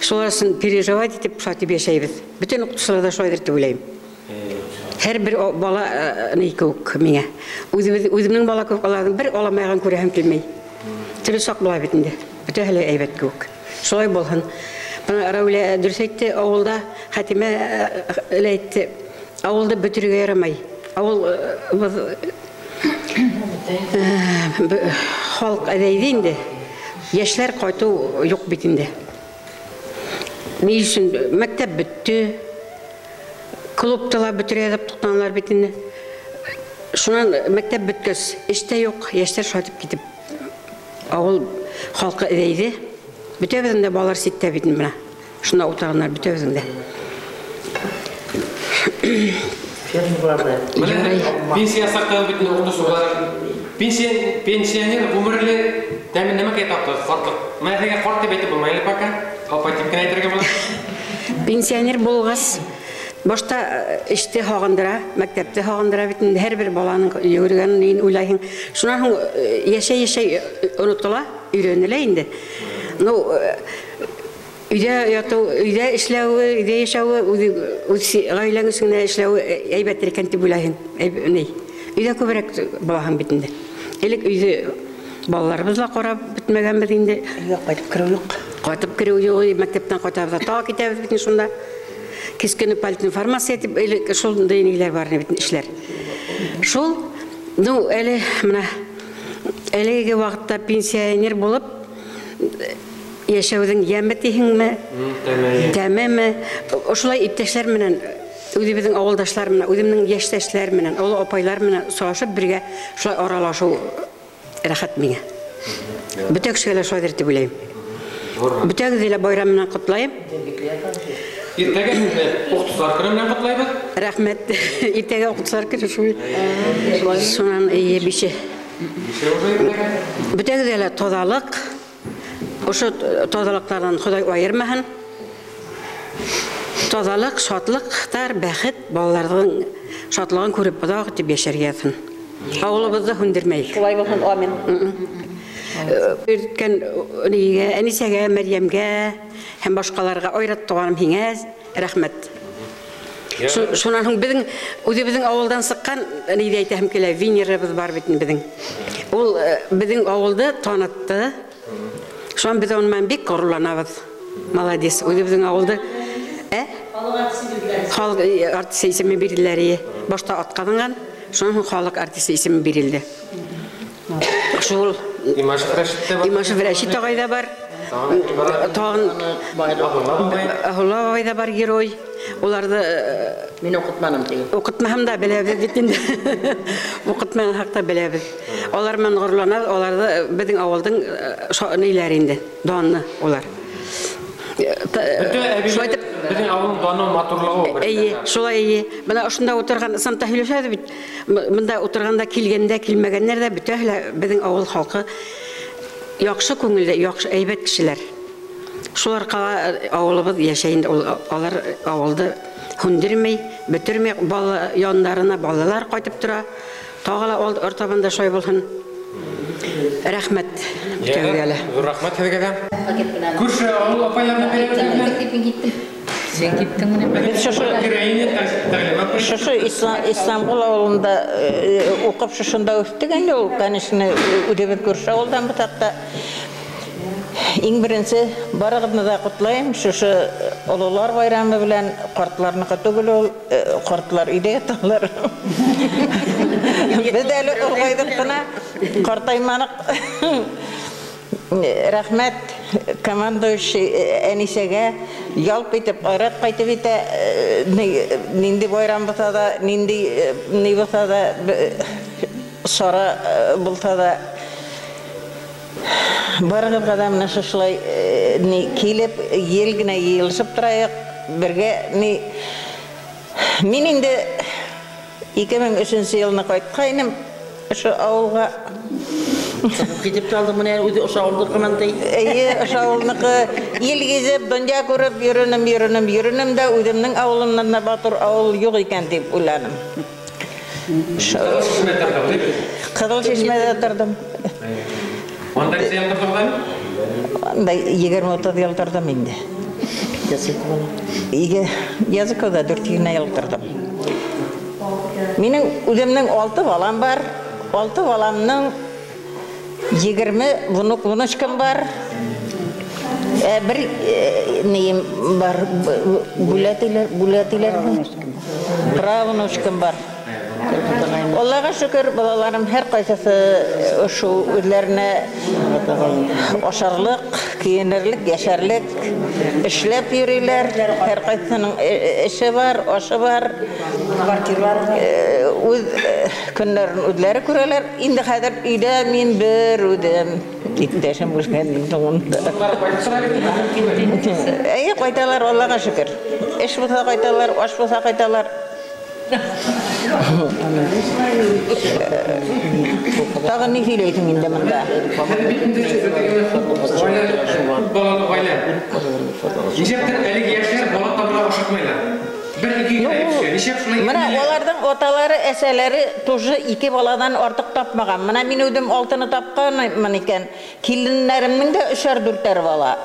Шулар өсөн переживать итеп шулай итеп йәшәйбеҙ. Бөтөн уҡытыусылар ҙа шулайҙыр тип уйлайым. Һәр бер бала ни кеүек миңә. Үҙемдең бала кеүек аларҙың бер аламайған күрәһем килмәй. Теле саҡ була бит инде. Бөтәһе лә әйбәт кеүек. Шулай булһын. Бына Рәүлә дөрөҫ әйтте, ауылда Хәтимә лә әйтте. Ауылды бөтөрөргә ярамай. Ауыл халыҡ әҙәйҙе инде. Йәшләр ҡайтыу юҡ бит инде. Ни өсөн мәктәп бөттө, клубта ла бөтөрә яҙып туҡтанылар бит инде. Шунан мәктәп бөткәс, эш тә юҡ, йәштәр шулайтып китеп ауыл халҡы әҙәйҙе. Бөтәбеҙҙең дә балалар ситтә бит инде бына. Шунда ултырғандар бөтәбеҙҙең дә. Пенсия саҡтағы бит инде уҡытыусылар. Пенсионер ғүмерле тәмен нәмәкәй тапты, ҡартлыҡ. Менә һеҙгә ҡарт тип әйтеп булмай әле пока. Апай тип кенә әйтергә була. Пенсионер булғас, башта эште һағындыра, мәктәпте һағындыра бит инде. Һәр бер баланың йүгергәнен уйлайһың. Шунан һуң йәшәй-йәшәй онотола, өйрәнелә инде. Ну, өйҙә ятыу, өйҙә эшләүе, өйҙә йәшәүе, үҙ ғаиләң өсөн генә эшләүе әйбәттер икән тип уйлайһың. Өйҙә күберәк булаһың бит инде. Элек өйҙө балаларыбыҙ ла ҡарап бөтмәгәнбеҙ инде. Өйгә ҡайтып кереү юҡ. Ҡайтып кереү юҡ, мәктәптән ҡайтабыҙ ҙа тағы китәбеҙ бит инде шунда. Кискене политинформация тип элек шундай ниләр бар бит эшләр. Шул, ну, әле мына әлеге ваҡытта пенсионер булып йәшәүҙең йәме тиһеңме, тәмеме, ошолай иптәшләр менән, үҙебеҙҙең ауылдашлар менән, үҙемдең йәштәшләр менән, оло апайлар менән осрашып бергә шулай аралашыу рәхәт миңә. Бөтә кешегә лә шулайҙыр тип уйлайым. Бөтәгеҙҙе лә байрам менән ҡотлайым. Иртәгә уҡытыусылар көнө менән ҡотлайбыҙ. Рәхмәт. Иртәгә уҡытыусылар көнө шул. Шунан бише. Бише уже иртәгә. Бөтәгеҙҙе лә таҙалыҡ. Ошо таҙалыҡтарҙан Хоҙай айырмаһын. Таҙалыҡ, шатлыҡтар, бәхет, балаларҙың шатлығын күреп оҙаҡ итеп йәшәргә яҙһын. Ауылыбыҙҙы һүндермәйек. Шулай булһын, амин. Өйрәткән нигә, Әнисәгә, Мәрйәмгә һәм башҡаларға, Айрат туғаным һиңә рәхмәт. Шунан һуң беҙҙең үҙебеҙҙең ауылдан сыҡҡан ни ҙә әйтәһем килә, Венерабыҙ бар бит беҙҙең. Ул беҙҙең ауылды танытты. Шунан беҙ уның менән бик ғорурланабыҙ. Молодец, үҙебеҙҙең ауылды. Халыҡ артисы исеме бирелде. Башта атҡаҙанған, шунан һуң халыҡ артисы исеме бирелде. Шул Имашев Рәшит тә бар. Имашев Рәшит ағай ҙа бар. Тағын Аһулла бабай ҙа бар, герой. Уларҙы мин уҡытманым тигән. Уҡытмаһам да беләбеҙ бит инде. Уҡытмаған хаҡта беләбеҙ. Алар менән ғорурланабыҙ, аларҙы беҙҙең ауылдың ниләре инде, даны улар. Шулай итеп беҙҙең ауылдың даны матурлығы. Эйе, шулай эйе. Бына ошонда ултырған Исламда һөйләшәбеҙ бит. Бында ултырғанда килгәндә, килмәгәндәр ҙә бөтәһе лә беҙҙең ауыл халҡы яҡшы күңелле, яҡшы әйбәт кешеләр. Шулар ҡала ауылыбыҙ йәшәй инде. Алар ауылды һүндермәй, бөтөрмәй, бала яндарына балалар ҡайтып тора. Тағы ла артабан да шулай булһын. Рәхмәт бөтәгеҙгә лә. Ҙур рәхмәт һеҙгә лә. Күрше ауыл апайларына бирәбеҙ. Син киттең менә. Беҙ шушы Ислангол ауылында уҡып шушында үҫтек инде ул, конечно, үҙебеҙ күрше ауылдан бутаҡ та. Иң беренсе барығыҙны да ҡотлайым. Шушы ололар байрамы белән, ҡартларныҡы түгел ул, ҡартлар өйҙә яталар. Беҙ әле олғайҙыҡ ҡына, ҡартайманыҡ. Рәхмәт командующий Әнисәгә, ялп итеп Айрат ҡайтып итә, ниндәй байрам булһа да, ниндәй ни булһа да, сара булһа да, барығыҙға ҙа менә шушылай ни килеп, ел генә йыйылышып торайыҡ, бергә ни. Мин инде 2003 йылны ҡайтҡайным ошо ауылға. Китеп тә алдым, менә үҙе ошо ауылдыҡы ти. Эйе, ошо ауылныҡы. Ил гизеп, донъя күреп йөрөнөм, йөрөнөм, йөрөнөм дә үҙемдең ауылымдан да батыр ауыл юҡ икән тип уйланым. Ҡыҙыл Шишмәҙә торҙом. Унда нисә йыл торҙоғоҙ әле? Унда 20-30 йыл торҙом инде. Языковда 4 генә ел тордым. Минең үҙемнең 6 балам бар. 6 баламның 20 внук, внучкам бар. Бер нейем бар, бүләтиләр, правнучкам бар. Аллаға шөкөр, балаларым һәр ҡайсыһы ошо үҙләренә ашарлыҡ, кейенерлек, йәшәрлек эшләп йөрөйләр. Һәр ҡайсыһының эше бар, ашы бар. Үҙ көннәрен үҙләре күрәләр. Инде хәҙер өйҙә мин бер үҙем. Иптәшем үлгәндән һуң. Әйе, ҡайталар, Аллаға шөкөр. Эш булһа ҡайталар, аш булһа ҡайталар. Тағы ни һөйләйһең инде бында? Балалы ғаилә. Нисәптер әлеге йәштәр бала табырға ашыҡмайлар. Бер-ике генә кеше. Нисәп шулай? Мына уларҙың аталары, әсәләре тоже 2 баладан артыҡ тапмаған. Мына мин үҙем 6-ны тапҡанмын икән. Киленнәремдең дә 3-4 бала.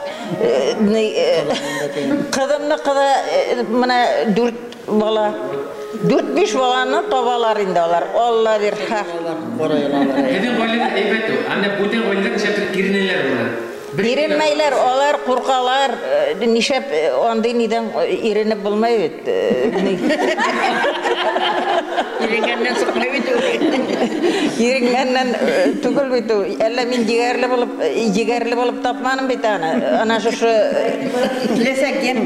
Ҡыҙымны ҡыҙы мына 4 бала. 4-5 баланы табалар инде алар. Алла бирһә. Һеҙҙең ғаиләлә әйбәт ул. Ә менә бүтән ғаиләләр нисәптер иренәләр була. Иренмәйләр, алар ҡурҡалар. Нишләп андай нидән иренеп булмай бит. Иренгәннән сыҡмай бит ул. Иренгәннән түгел бит ул. Әллә мин егәрле булып тапманым бит аны. Ана шушы киләсәк ен.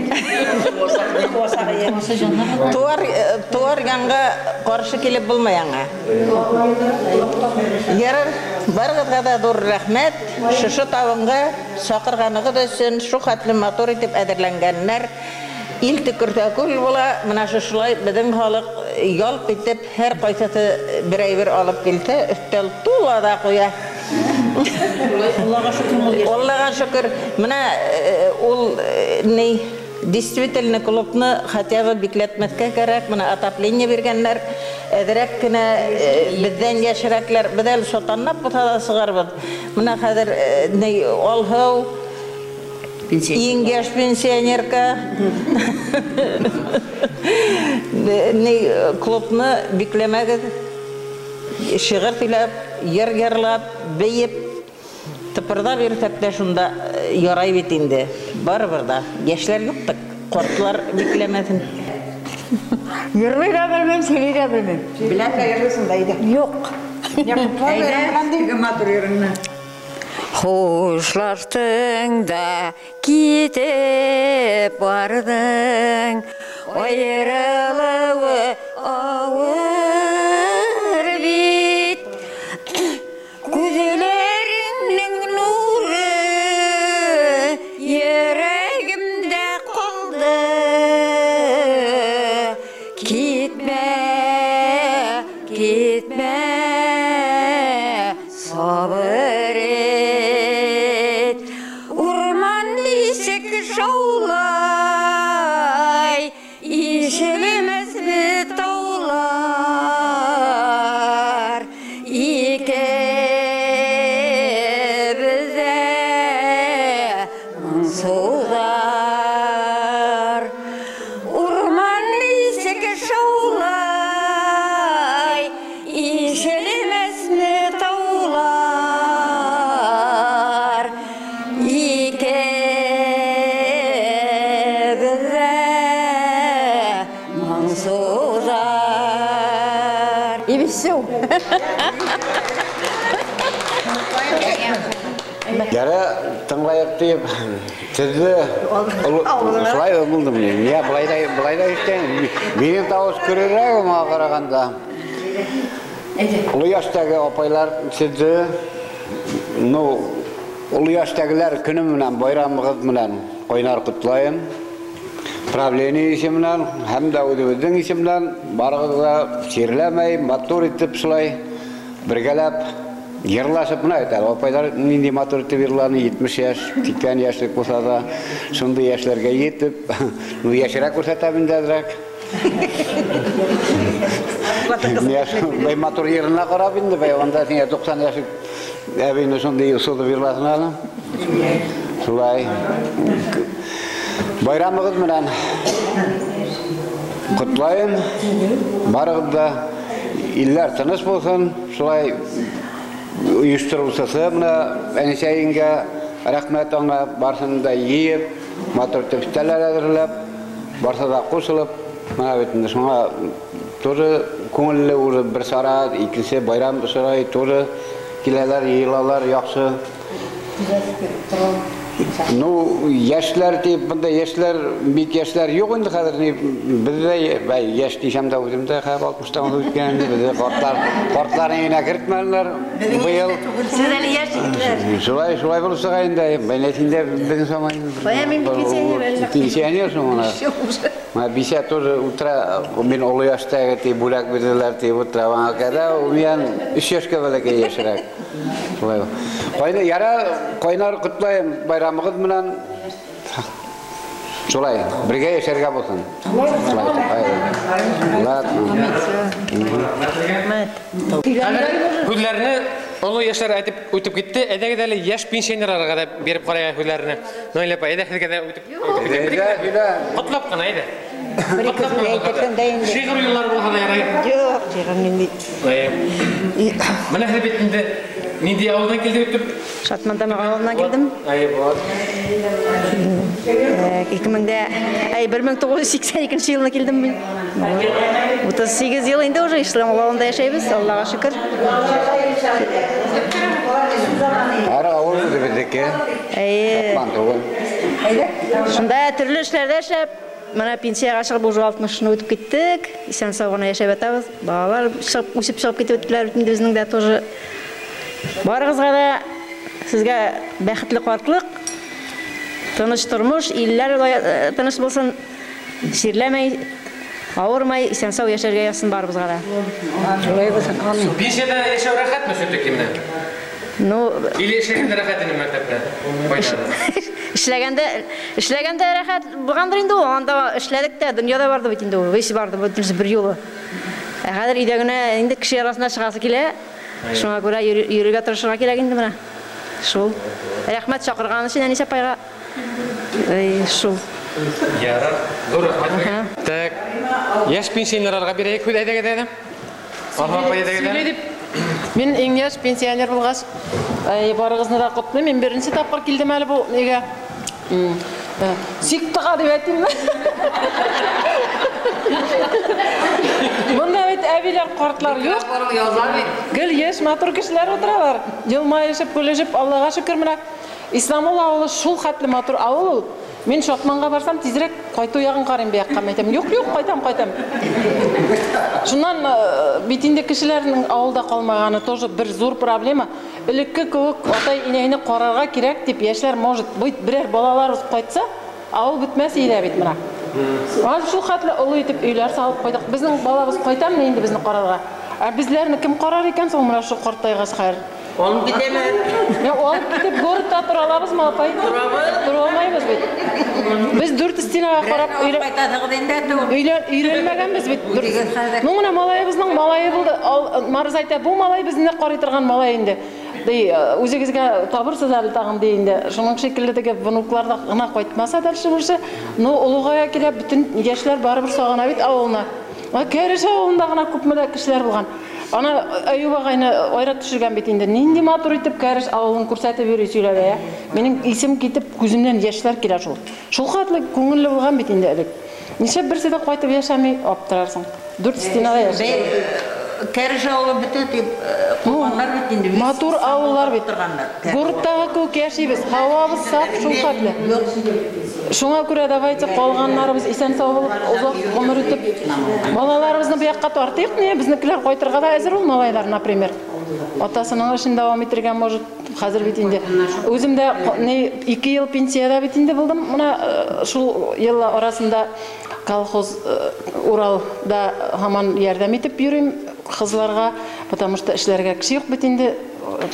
Туар янға ҡаршы килеп булмай аңа. Ярар, барығыҙға ҙа ҙур рәхмәт. Шушы табынға саҡырғанығыҙ өсөн шул хәтле матур итеп әҙерләнгәннәр. Ил төкөрҙә күл була. Мына шушылай беҙҙең халыҡ ялп итеп һәр ҡайсыһы бер әйбер алып килһә, өҫтәл тула ҙа ҡуя. Аллаға шөкөр. Аллаға шөкөр. Мына ул ни действительно клубны хотя бы бикләтмәҫкә кәрәк. Мына отопление биргәннәр. Әҙерәк кенә беҙҙән йәшерәкләр. Беҙ әле сотанлап булһа ла сығарбыҙ. Мына хәҙер ни Алһыу иң йәш пенсионерка. Ни клубны бикләмәгеҙ. Шиғыр һөйләп, йыр йырлап, бейеп, тыпырҙап йөрөһәк тә шунда ярай бит инде. Барыбер ҙа йәшләр юҡ та, ҡартлар бикләмәҫен. Йырлай ҙа белмәйем, һөйләй ҙә белмәйем. Беләм дә йырлайһың да, әйҙә. Юҡ. Әйҙә, теге матур йырыңны. Хушлаштың да китеп барҙың, айырылыуы ауыр бит. Күҙҙәреңдең нуры йөрәгемдә ҡалды. Китмә, китмә, сабыр ит. Урман нисек шаулай, ишелмәҫме таулар? Икебеҙ ҙә моңсоуҙар. Урман нисек шаулай, ишелмәҫме таулар? Икебеҙ ҙә моңсоуҙар. И все. Яра тыңлайыҡ тип, һеҙҙе шулай булдым мин. Миңә былай да, былай да ишетәм. Минең тауыш көрөрәк уңа ҡарағанда. Оло йәштәге апайлар һеҙҙе, ну, оло йәштәгеләр көнө менән, байрамығыҙ менән ҡайнар ҡотлайым. Правление исеменән һәм дә үҙебеҙҙең исемдән барығыҙға сирләмәй, матур итеп шулай бергәләп йырлашып, мына әйтә, апайлар ниндәй матур итеп йырланы, 70 йәш, 80 йәшлек булһа ла, шундай йәшләргә етеп, ну, йәшерәк күрһәтәм инде әҙерәк. Бай матур йырына ҡарап инде, бай унда һиңә 90 йәшлек әбейне шундай ысулда йырлаһын әле. Шулай. Байрамығыҙ менән ҡотлайым. Барығыҙ да илләр тыныс булһын. Шулай ойоштороусысы менә Әнисә еңгә рәхмәт аңа, барысын да йыйып, матур итеп өҫтәләр әҙерләп, барыһы да ҡушылып, менә бит инде шуңа тоже күңелле уже бер сара, икенсе байрам сарай тоже киләләр, йыйылалар, яҡшы. Ну, йәшләр тип, бында йәшләр, бик йәшләр юҡ инде хәҙер, ни беҙҙә бәй йәш тисәм дә үҙем дә хәҙер 60-тан үткән инде, беҙҙе ҡартлар, ҡартларны генә кертмәнеләр быйыл. Сез әле яшь егетләр. Шулай, шулай булып сыға инде. Бәй инде беҙҙең заман. Бая мин пенсионер әле. Пенсионер шул менә. Менә бисә тоже утыра, мин оло йәштәге тип бүләк бирҙеләр тип утыра. Аңа кадәр ул минән 3 йәшкә бәләкәй йәшерәк. Шулай. Ҡайна, яра, ҡайнар ҡотлайым байрамығыҙ менән. Шулай, бергә йәшәргә булһын. Һүҙҙәрне оло йәшләр әйтеп үтеп китте. Әйҙәгеҙ әле йәш пенсионерҙарға ҙа биреп ҡарайыҡ һүҙҙәрне. Наилә апай, әйҙә һеҙгә ҙә үтеп китте. Ҡотлап ҡына, әйҙә. Шиғыр юллары булһа ла ярай. Юҡ, шиғыр ниндәй. Бына һеҙ бит инде ниндәй ауылдан килдегеҙ дип? Шатмантамаҡ ауылынан килдем. Әйе, вот. 1982 йылына килдем мин. 38 йыл инде уже Ислам ауылында йәшәйбеҙ, Аллаға шөкөр. Һәр ауыл үҙебеҙҙеке. Әйе. Шатман түгел. Шунда төрлө эшләрҙә эшләп, менә пенсияға сығып уже 60-ны үтеп киттек. Иҫән-һау ғына йәшәп ятабыҙ. Балалар сығып, үсеп сығып китеп үттеләр бит инде безнең дә тоже. Барығыҙға да сезгә бәхетле ҡартлыҡ, тыныс тормош, илләр тыныс булсын, сирләмәй, ауырмай, иҫән-һау йәшәргә яҙһын барыбыҙға ла. Шулай булсын, амин. Пенсияда йәшәү рәхәтме все-таки менә? Ну, или эшләгәндә рәхәт ине мәктәптә? Эшләгәндә рәхәт булғандыр инде ул. Анда эшләдек тә, донъяда барҙы бит инде ул. Весь барҙы, бөтөнөсө бер юлы. Ә хәҙер өйҙә генә инде кеше арасына сығасы килә. Шуңа күрә йөрергә тырышырға кирәк инде менә. Шул. Рәхмәт чакырган өчен Әнисә апайға. Шул. Ярар, ҙур рәхмәт. Так, йәш пенсионерҙарға бирәйек һүҙ, әйҙәгеҙ, әйҙә. Алла апай, әйҙәгеҙ. Сөйләй дип, мин иң йәш пенсионер булғас, барығыҙны ла ҡотлайым. Мин беренсе тапҡыр килдем әле был нигә. Сиктыға дип әйтимме? Бында бит әбиләр, ҡартлар юҡ. Гел йәш, матур кешеләр ултыралар. Йылмайышып, көлөшөп, Аллаға шөкөр менә. Исламул ауылы шул хәтле матур ауыл ул. Мин Шатманға барсам, тизерәк ҡайтыу яғын ҡарайым быяҡҡа. Мин әйтәм, юҡ, юҡ, ҡайтам, ҡайтам. Шунан бит инде кешеләрҙең ауылда ҡалмағаны тоже бер ҙур проблема. Элекке кеүек атай-инәйне ҡарарға кәрәк тип йәшләр, может быть, берәр балаларыбыҙ ҡайтса, ауыл бөтмәҫ ине бит менә. Аз шул хәтле оло итеп өйләр салып ҡуйҙыҡ. Беҙҙең балабыҙ ҡайтамы инде беҙҙе ҡарарға? Ә беҙләрне кем ҡарар икән һуң менә шул ҡартайғас хәҙер? Алып китәме? Юҡ, алып китеп городта тора алабыҙмы, апай? Торабыҙ. Тора алмайбыҙ бит. Беҙ дүрт стенаға ҡарап өйрәнмәгәнбеҙ бит. Ну, менә малайыбыҙҙың малайы булды. Марыз әйтә, бу малай беҙҙе ҡарай торған малай инде. Ди, үҙегеҙгә табырһыҙ әле тағын ди инде. Шуның шикелле теге внуклар ҙа ғына ҡайтмаса дальше больше. Ну, олоғая килә бөтөн йәшләр барыбер сағына бит ауылына. Кәреш ауылында ғына күпме лә кешеләр булған. Ана Әйүп ағайны айрат төшөргән бит инде. Ниндәй матур итеп Кәреш ауылын күрһәтеп йөрөй сөйләп, ә? Минең исем китеп, күҙемдән йәшләр килә шул. Шул хәтле күңелле булған бит инде элек. Нишләп берсе дә ҡайтып йәшәмәй, аптырарсың. Дүрт стенала йәшәй. Кәреш ауылы бөтә тип ҡуйғандар бит инде. Матур ауыллар бит. Городтағы кеүек йәшәйбеҙ. Һауабыҙ саф шул хәтле. Шуңа күрә давайте ҡалғандарыбыҙ иҫән-һау булып, оҙаҡ ғүмер итеп, балаларыбыҙны был яҡҡа тартайыҡ, ни, беҙҙекеләр ҡайтырға ла әҙер ул малайҙар, например. Атасының эшен дауам итергә, может, хәҙер бит инде. Үҙем дә ни, 2 йыл пенсияда бит инде булдым. Мына шул йыл арасында колхоз Уралда һаман ярҙам итеп йөрөйм ҡыҙларға, потому что эшләргә кеше юҡ бит инде,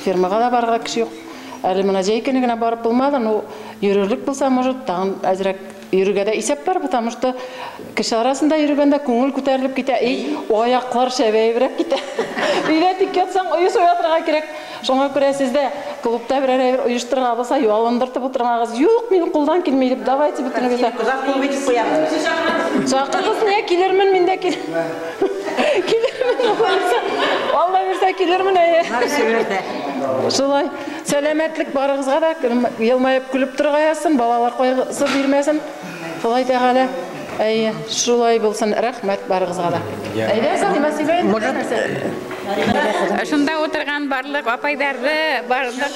фермаға ла барырға кеше юҡ. Әле мына җәй көне генә барып булмады, но йөрөрлөк булса, может, тагын әзрәк Йөрөргә дә исәп бар, потому что кеше арасында йөрөгәндә күңел күтәрелеп китә, и аяҡлар шәбәйеберәк китә. Өйҙә тик ятсаң, ойошоп ятырға кәрәк. Шуңа күрә һеҙ ҙә клубта берәр әйбер ойошторға булса, ялындыртып ултырмағыҙ. Юҡ, минең ҡулдан килмәй тип, давайте бөтөнөгөҙ ҙә. Клуб итеп ҡуябыҙ. Саҡырығыҙ, миңә килермен, мин дә килермен, Алла бирсә килермен, әйе. Шулай, сәләмәтлек барығыҙға ҙа, йылмайып көлөп торорға яҙһын, балалар ҡайғыһы бирмәһен. Шулай тәғәлә. Әйе, шулай булсын. Рәхмәт барығыҙға ҙа. Әйҙә, Сәлимә, сөйләй инде. Шунда ултырған барлыҡ апайҙарҙы, барлыҡ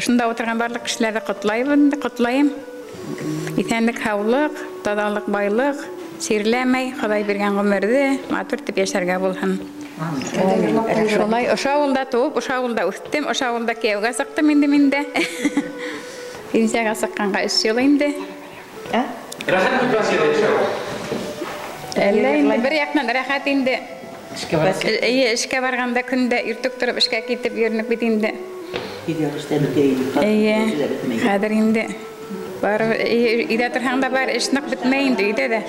шунда ултырған барлыҡ кешеләрҙе ҡотлайбыҙ, ҡотлайым. Иҫәнлек, һаулыҡ, таҙалыҡ, байлыҡ, сирләмәй, Хоҙай биргән ғүмерҙе матур итеп йәшәргә булһын. Шулай, ошо ауылда тыуып, ошо ауылда үҫтем, ошо ауылда кейәүгә сыҡтым инде мин дә. Пенсияға сыҡҡанға 3 йыл инде. Рәхәт пенсияда йәшәү? Әллә инде, бер яҡтан рәхәт инде. Эйе, эшкә барғанда көндә иртүк тороп эшкә китеп йөрөнөк бит инде. Эйе, хәҙер инде бар, өйҙә торһаң да бар, эш ныҡ бөтмәй инде өйҙә ҙә.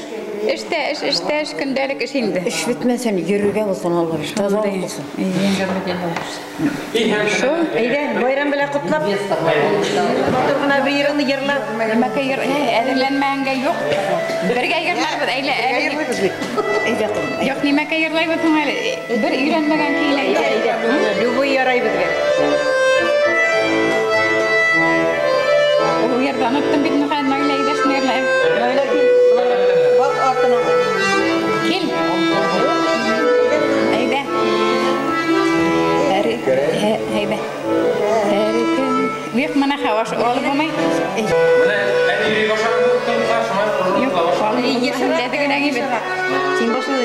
Эштә эш, эштә эш, көндәлек эш инде. Эш бөтмәһен, йөрөргә булһын, Алла бирһә, тазалыҡ булһын. Шул, әйҙә, байрам белән ҡотлап, матур ғына бер йырыңды йырла. Нимәкәй йыр, әҙерләнмәгәнгә юҡ. Бергә йырларбыҙ, әйлә, әле. Әйҙә, ҡыҙым. Юҡ, нимәкәй йырлайбыҙ һуң әле? Бер өйрәнмәгән көйлә. Әйҙә, әйҙә. Любой ярай беҙгә. Ул йырҙы оноттом бит, Нөхәт, Наилә, әйҙә, шуны йырлайым. Наилә, кил. Баҡ артына. Кил. Әйҙә. Әйҙә. Һәр көн. Юҡ, мына хаваш алып булмай. Мына әле йөрөй башлаған клубта, шуңа Юҡ, алып генә бит. Һин башла.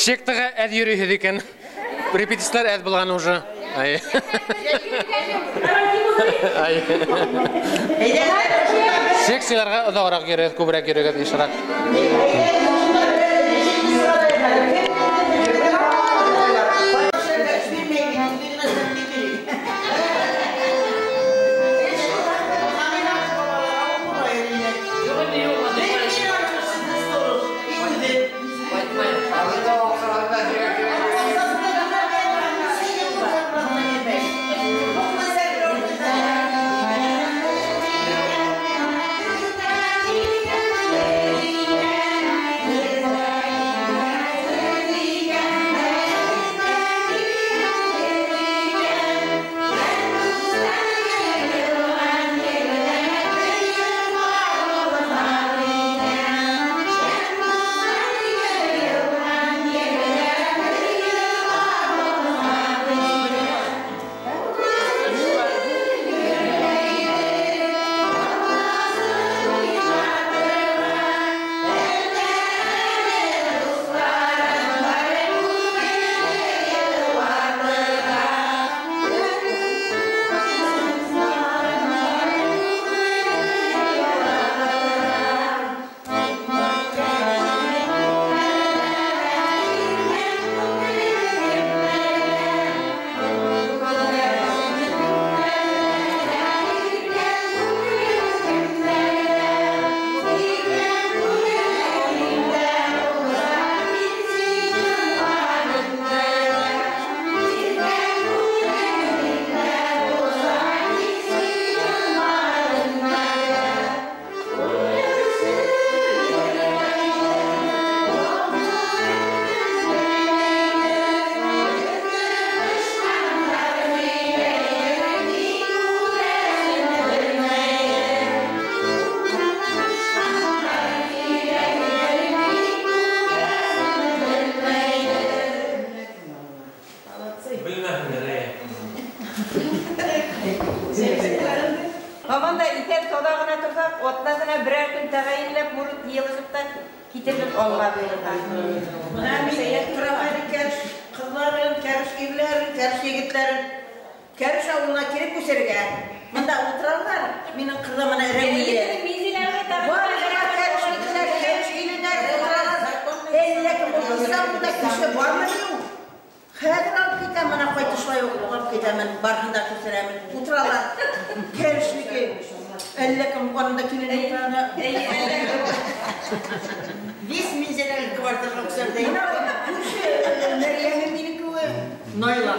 Сектаға әҙ йөрөйһөҙ икән. Репетициялар әҙ булған уже. Ай. Ай. Секцияларға оҙағыраҡ йөрөгөҙ, күберәк йөрөгөҙ, йышыраҡ. Thank you. да китербеҙ, Алла бойорһа. Менә мин торам кәреш ҡыҙларын, кәреш ирләрен, кәреш егетләрен. Кәреш ауылына кире күсергә. Мында ултыралар, минең ҡыҙым менән Рәмилә. Бар кәреш егетләр, кәреш иленәр ултыралар. Әллә кем Истанбулда кеше бармы ни ул? Хәҙер алып китәм, мына ҡайтышлай алып китәмен, барыһын да күсерәмен. Ултыралар. Кәрешнеке. Әллә кем арында килен ултыраны. Весь Минзәләнең квартирға күсерҙе. Мына күрше Мәрйәме минеке. Найла.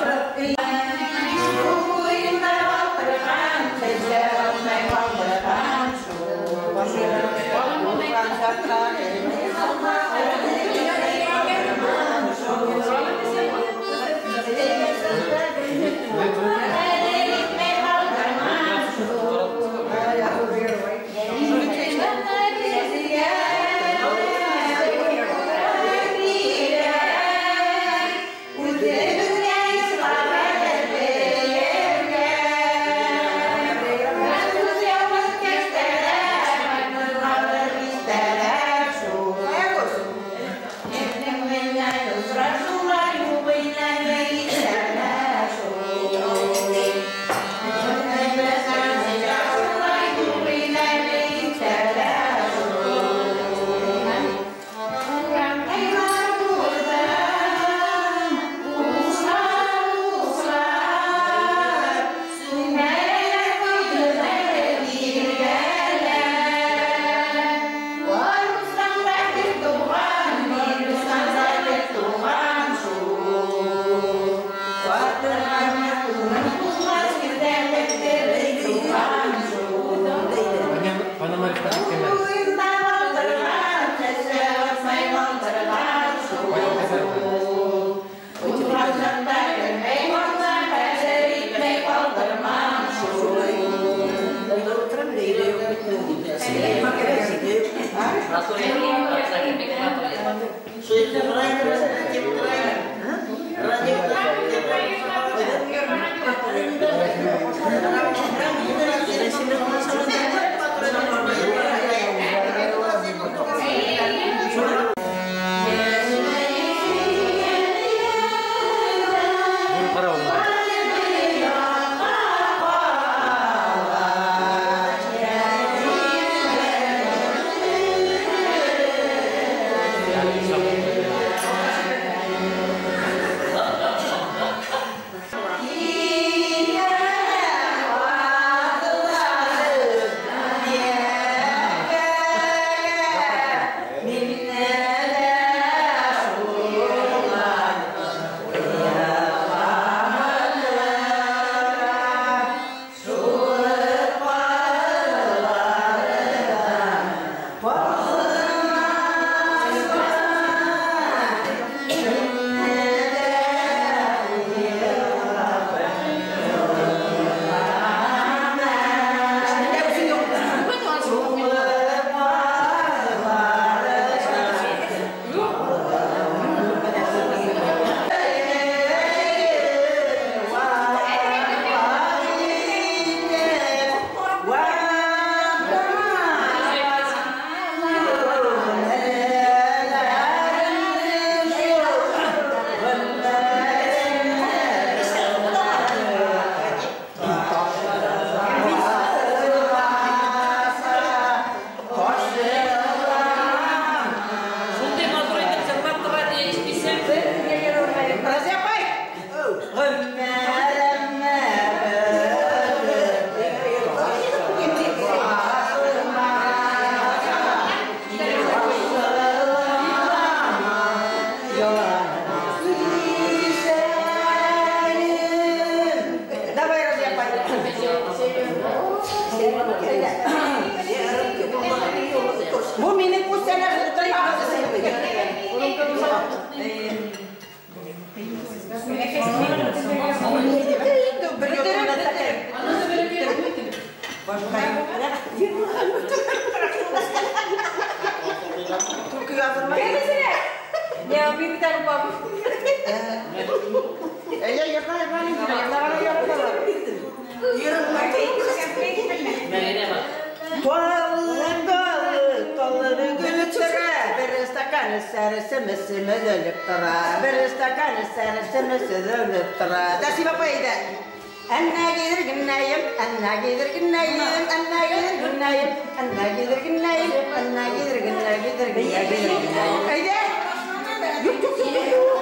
Бу минең күстәнәс Талlı dalı, talları gülütüre. стакан эсәр, эсем өҙөлөп тора. Бер стакан эсәр, эсем өҙөлөп тора. Тәслим апай әйҙә. Әннә гидер генәйем, әннә гидер генәйем, әннә гидер генәйем, әннә гидер генәйем, әннә гидер генә гидер генә гидер генәйем. Әйҙә. Юҡ, юҡ, юҡ, юҡ.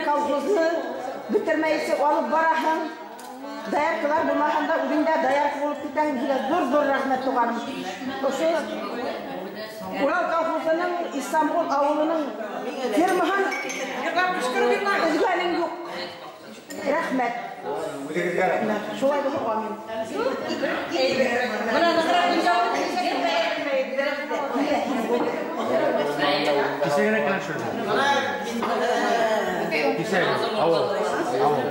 Колхозны бөтөрмәйсе алып бараһың. Дояркалар булмаһында үҙең дә доярка булып китәһең. Һиңә ҙур-ҙур рәхмәт, туғаным. Ошо Урал колхозының Истанбул ауылының фермаһын өҙгәнең юҡ. Рәхмәт. Үҙегеҙгә рәхмәт. Шулай булһын, амин. Бына нығыраҡ Кисә генә килә шул. Кисә ауыл. Ауыл.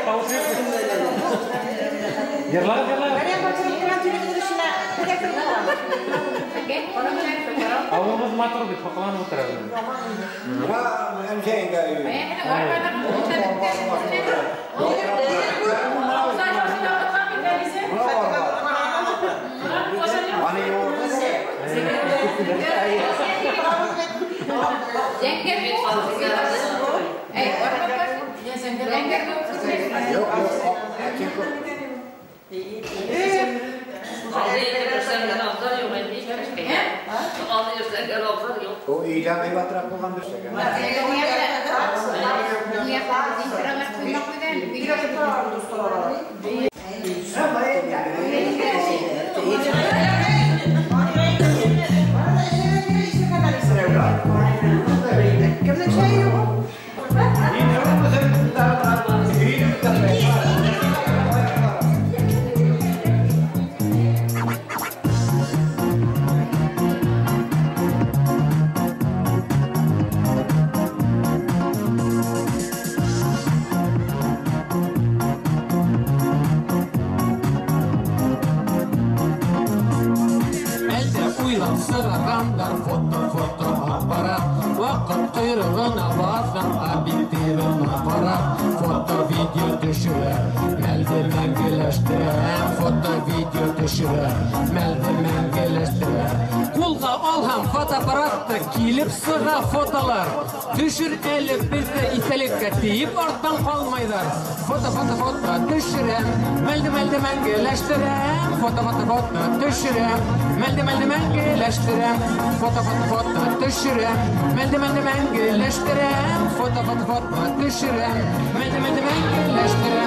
Тавыш юк. Йырлағыҙ, йырлағыҙ. Ауылыбыҙ матур бит, һоҡланып ултырабыҙ. Менә әнкәйеңдә өй. O өйҙә ҡыйбатыраҡ булғандыр. Кемнең чәйе юк? Сығарғандар фото, фото аппарат. Ваҡыт ҡойроғона баҫам, объективына ҡарап. Фото, видео төшөрә, мәлде мәңгеләштерә. Фото, видео төшөрә, мәлде мәңгеләштерә. Ҡулға алһам фотоаппаратты, килеп сыға фотолар. Төшөр әле беҙҙе иҫтәлеккә тейеп арттан ҡалмайҙар. Фото, фото, фото төшөрәм, мәлде, мәлде мәңгеләштерәм. Фото, фото, фото төшөрәм, мәлде, мәлде мәңгеләштерәм. Фото, фото, фото төшөрәм, мәлде, мәлде мәңгеләштерәм. Фото, фото, фото төшөрәм, мәлде, мәлде мәңгеләштерәм.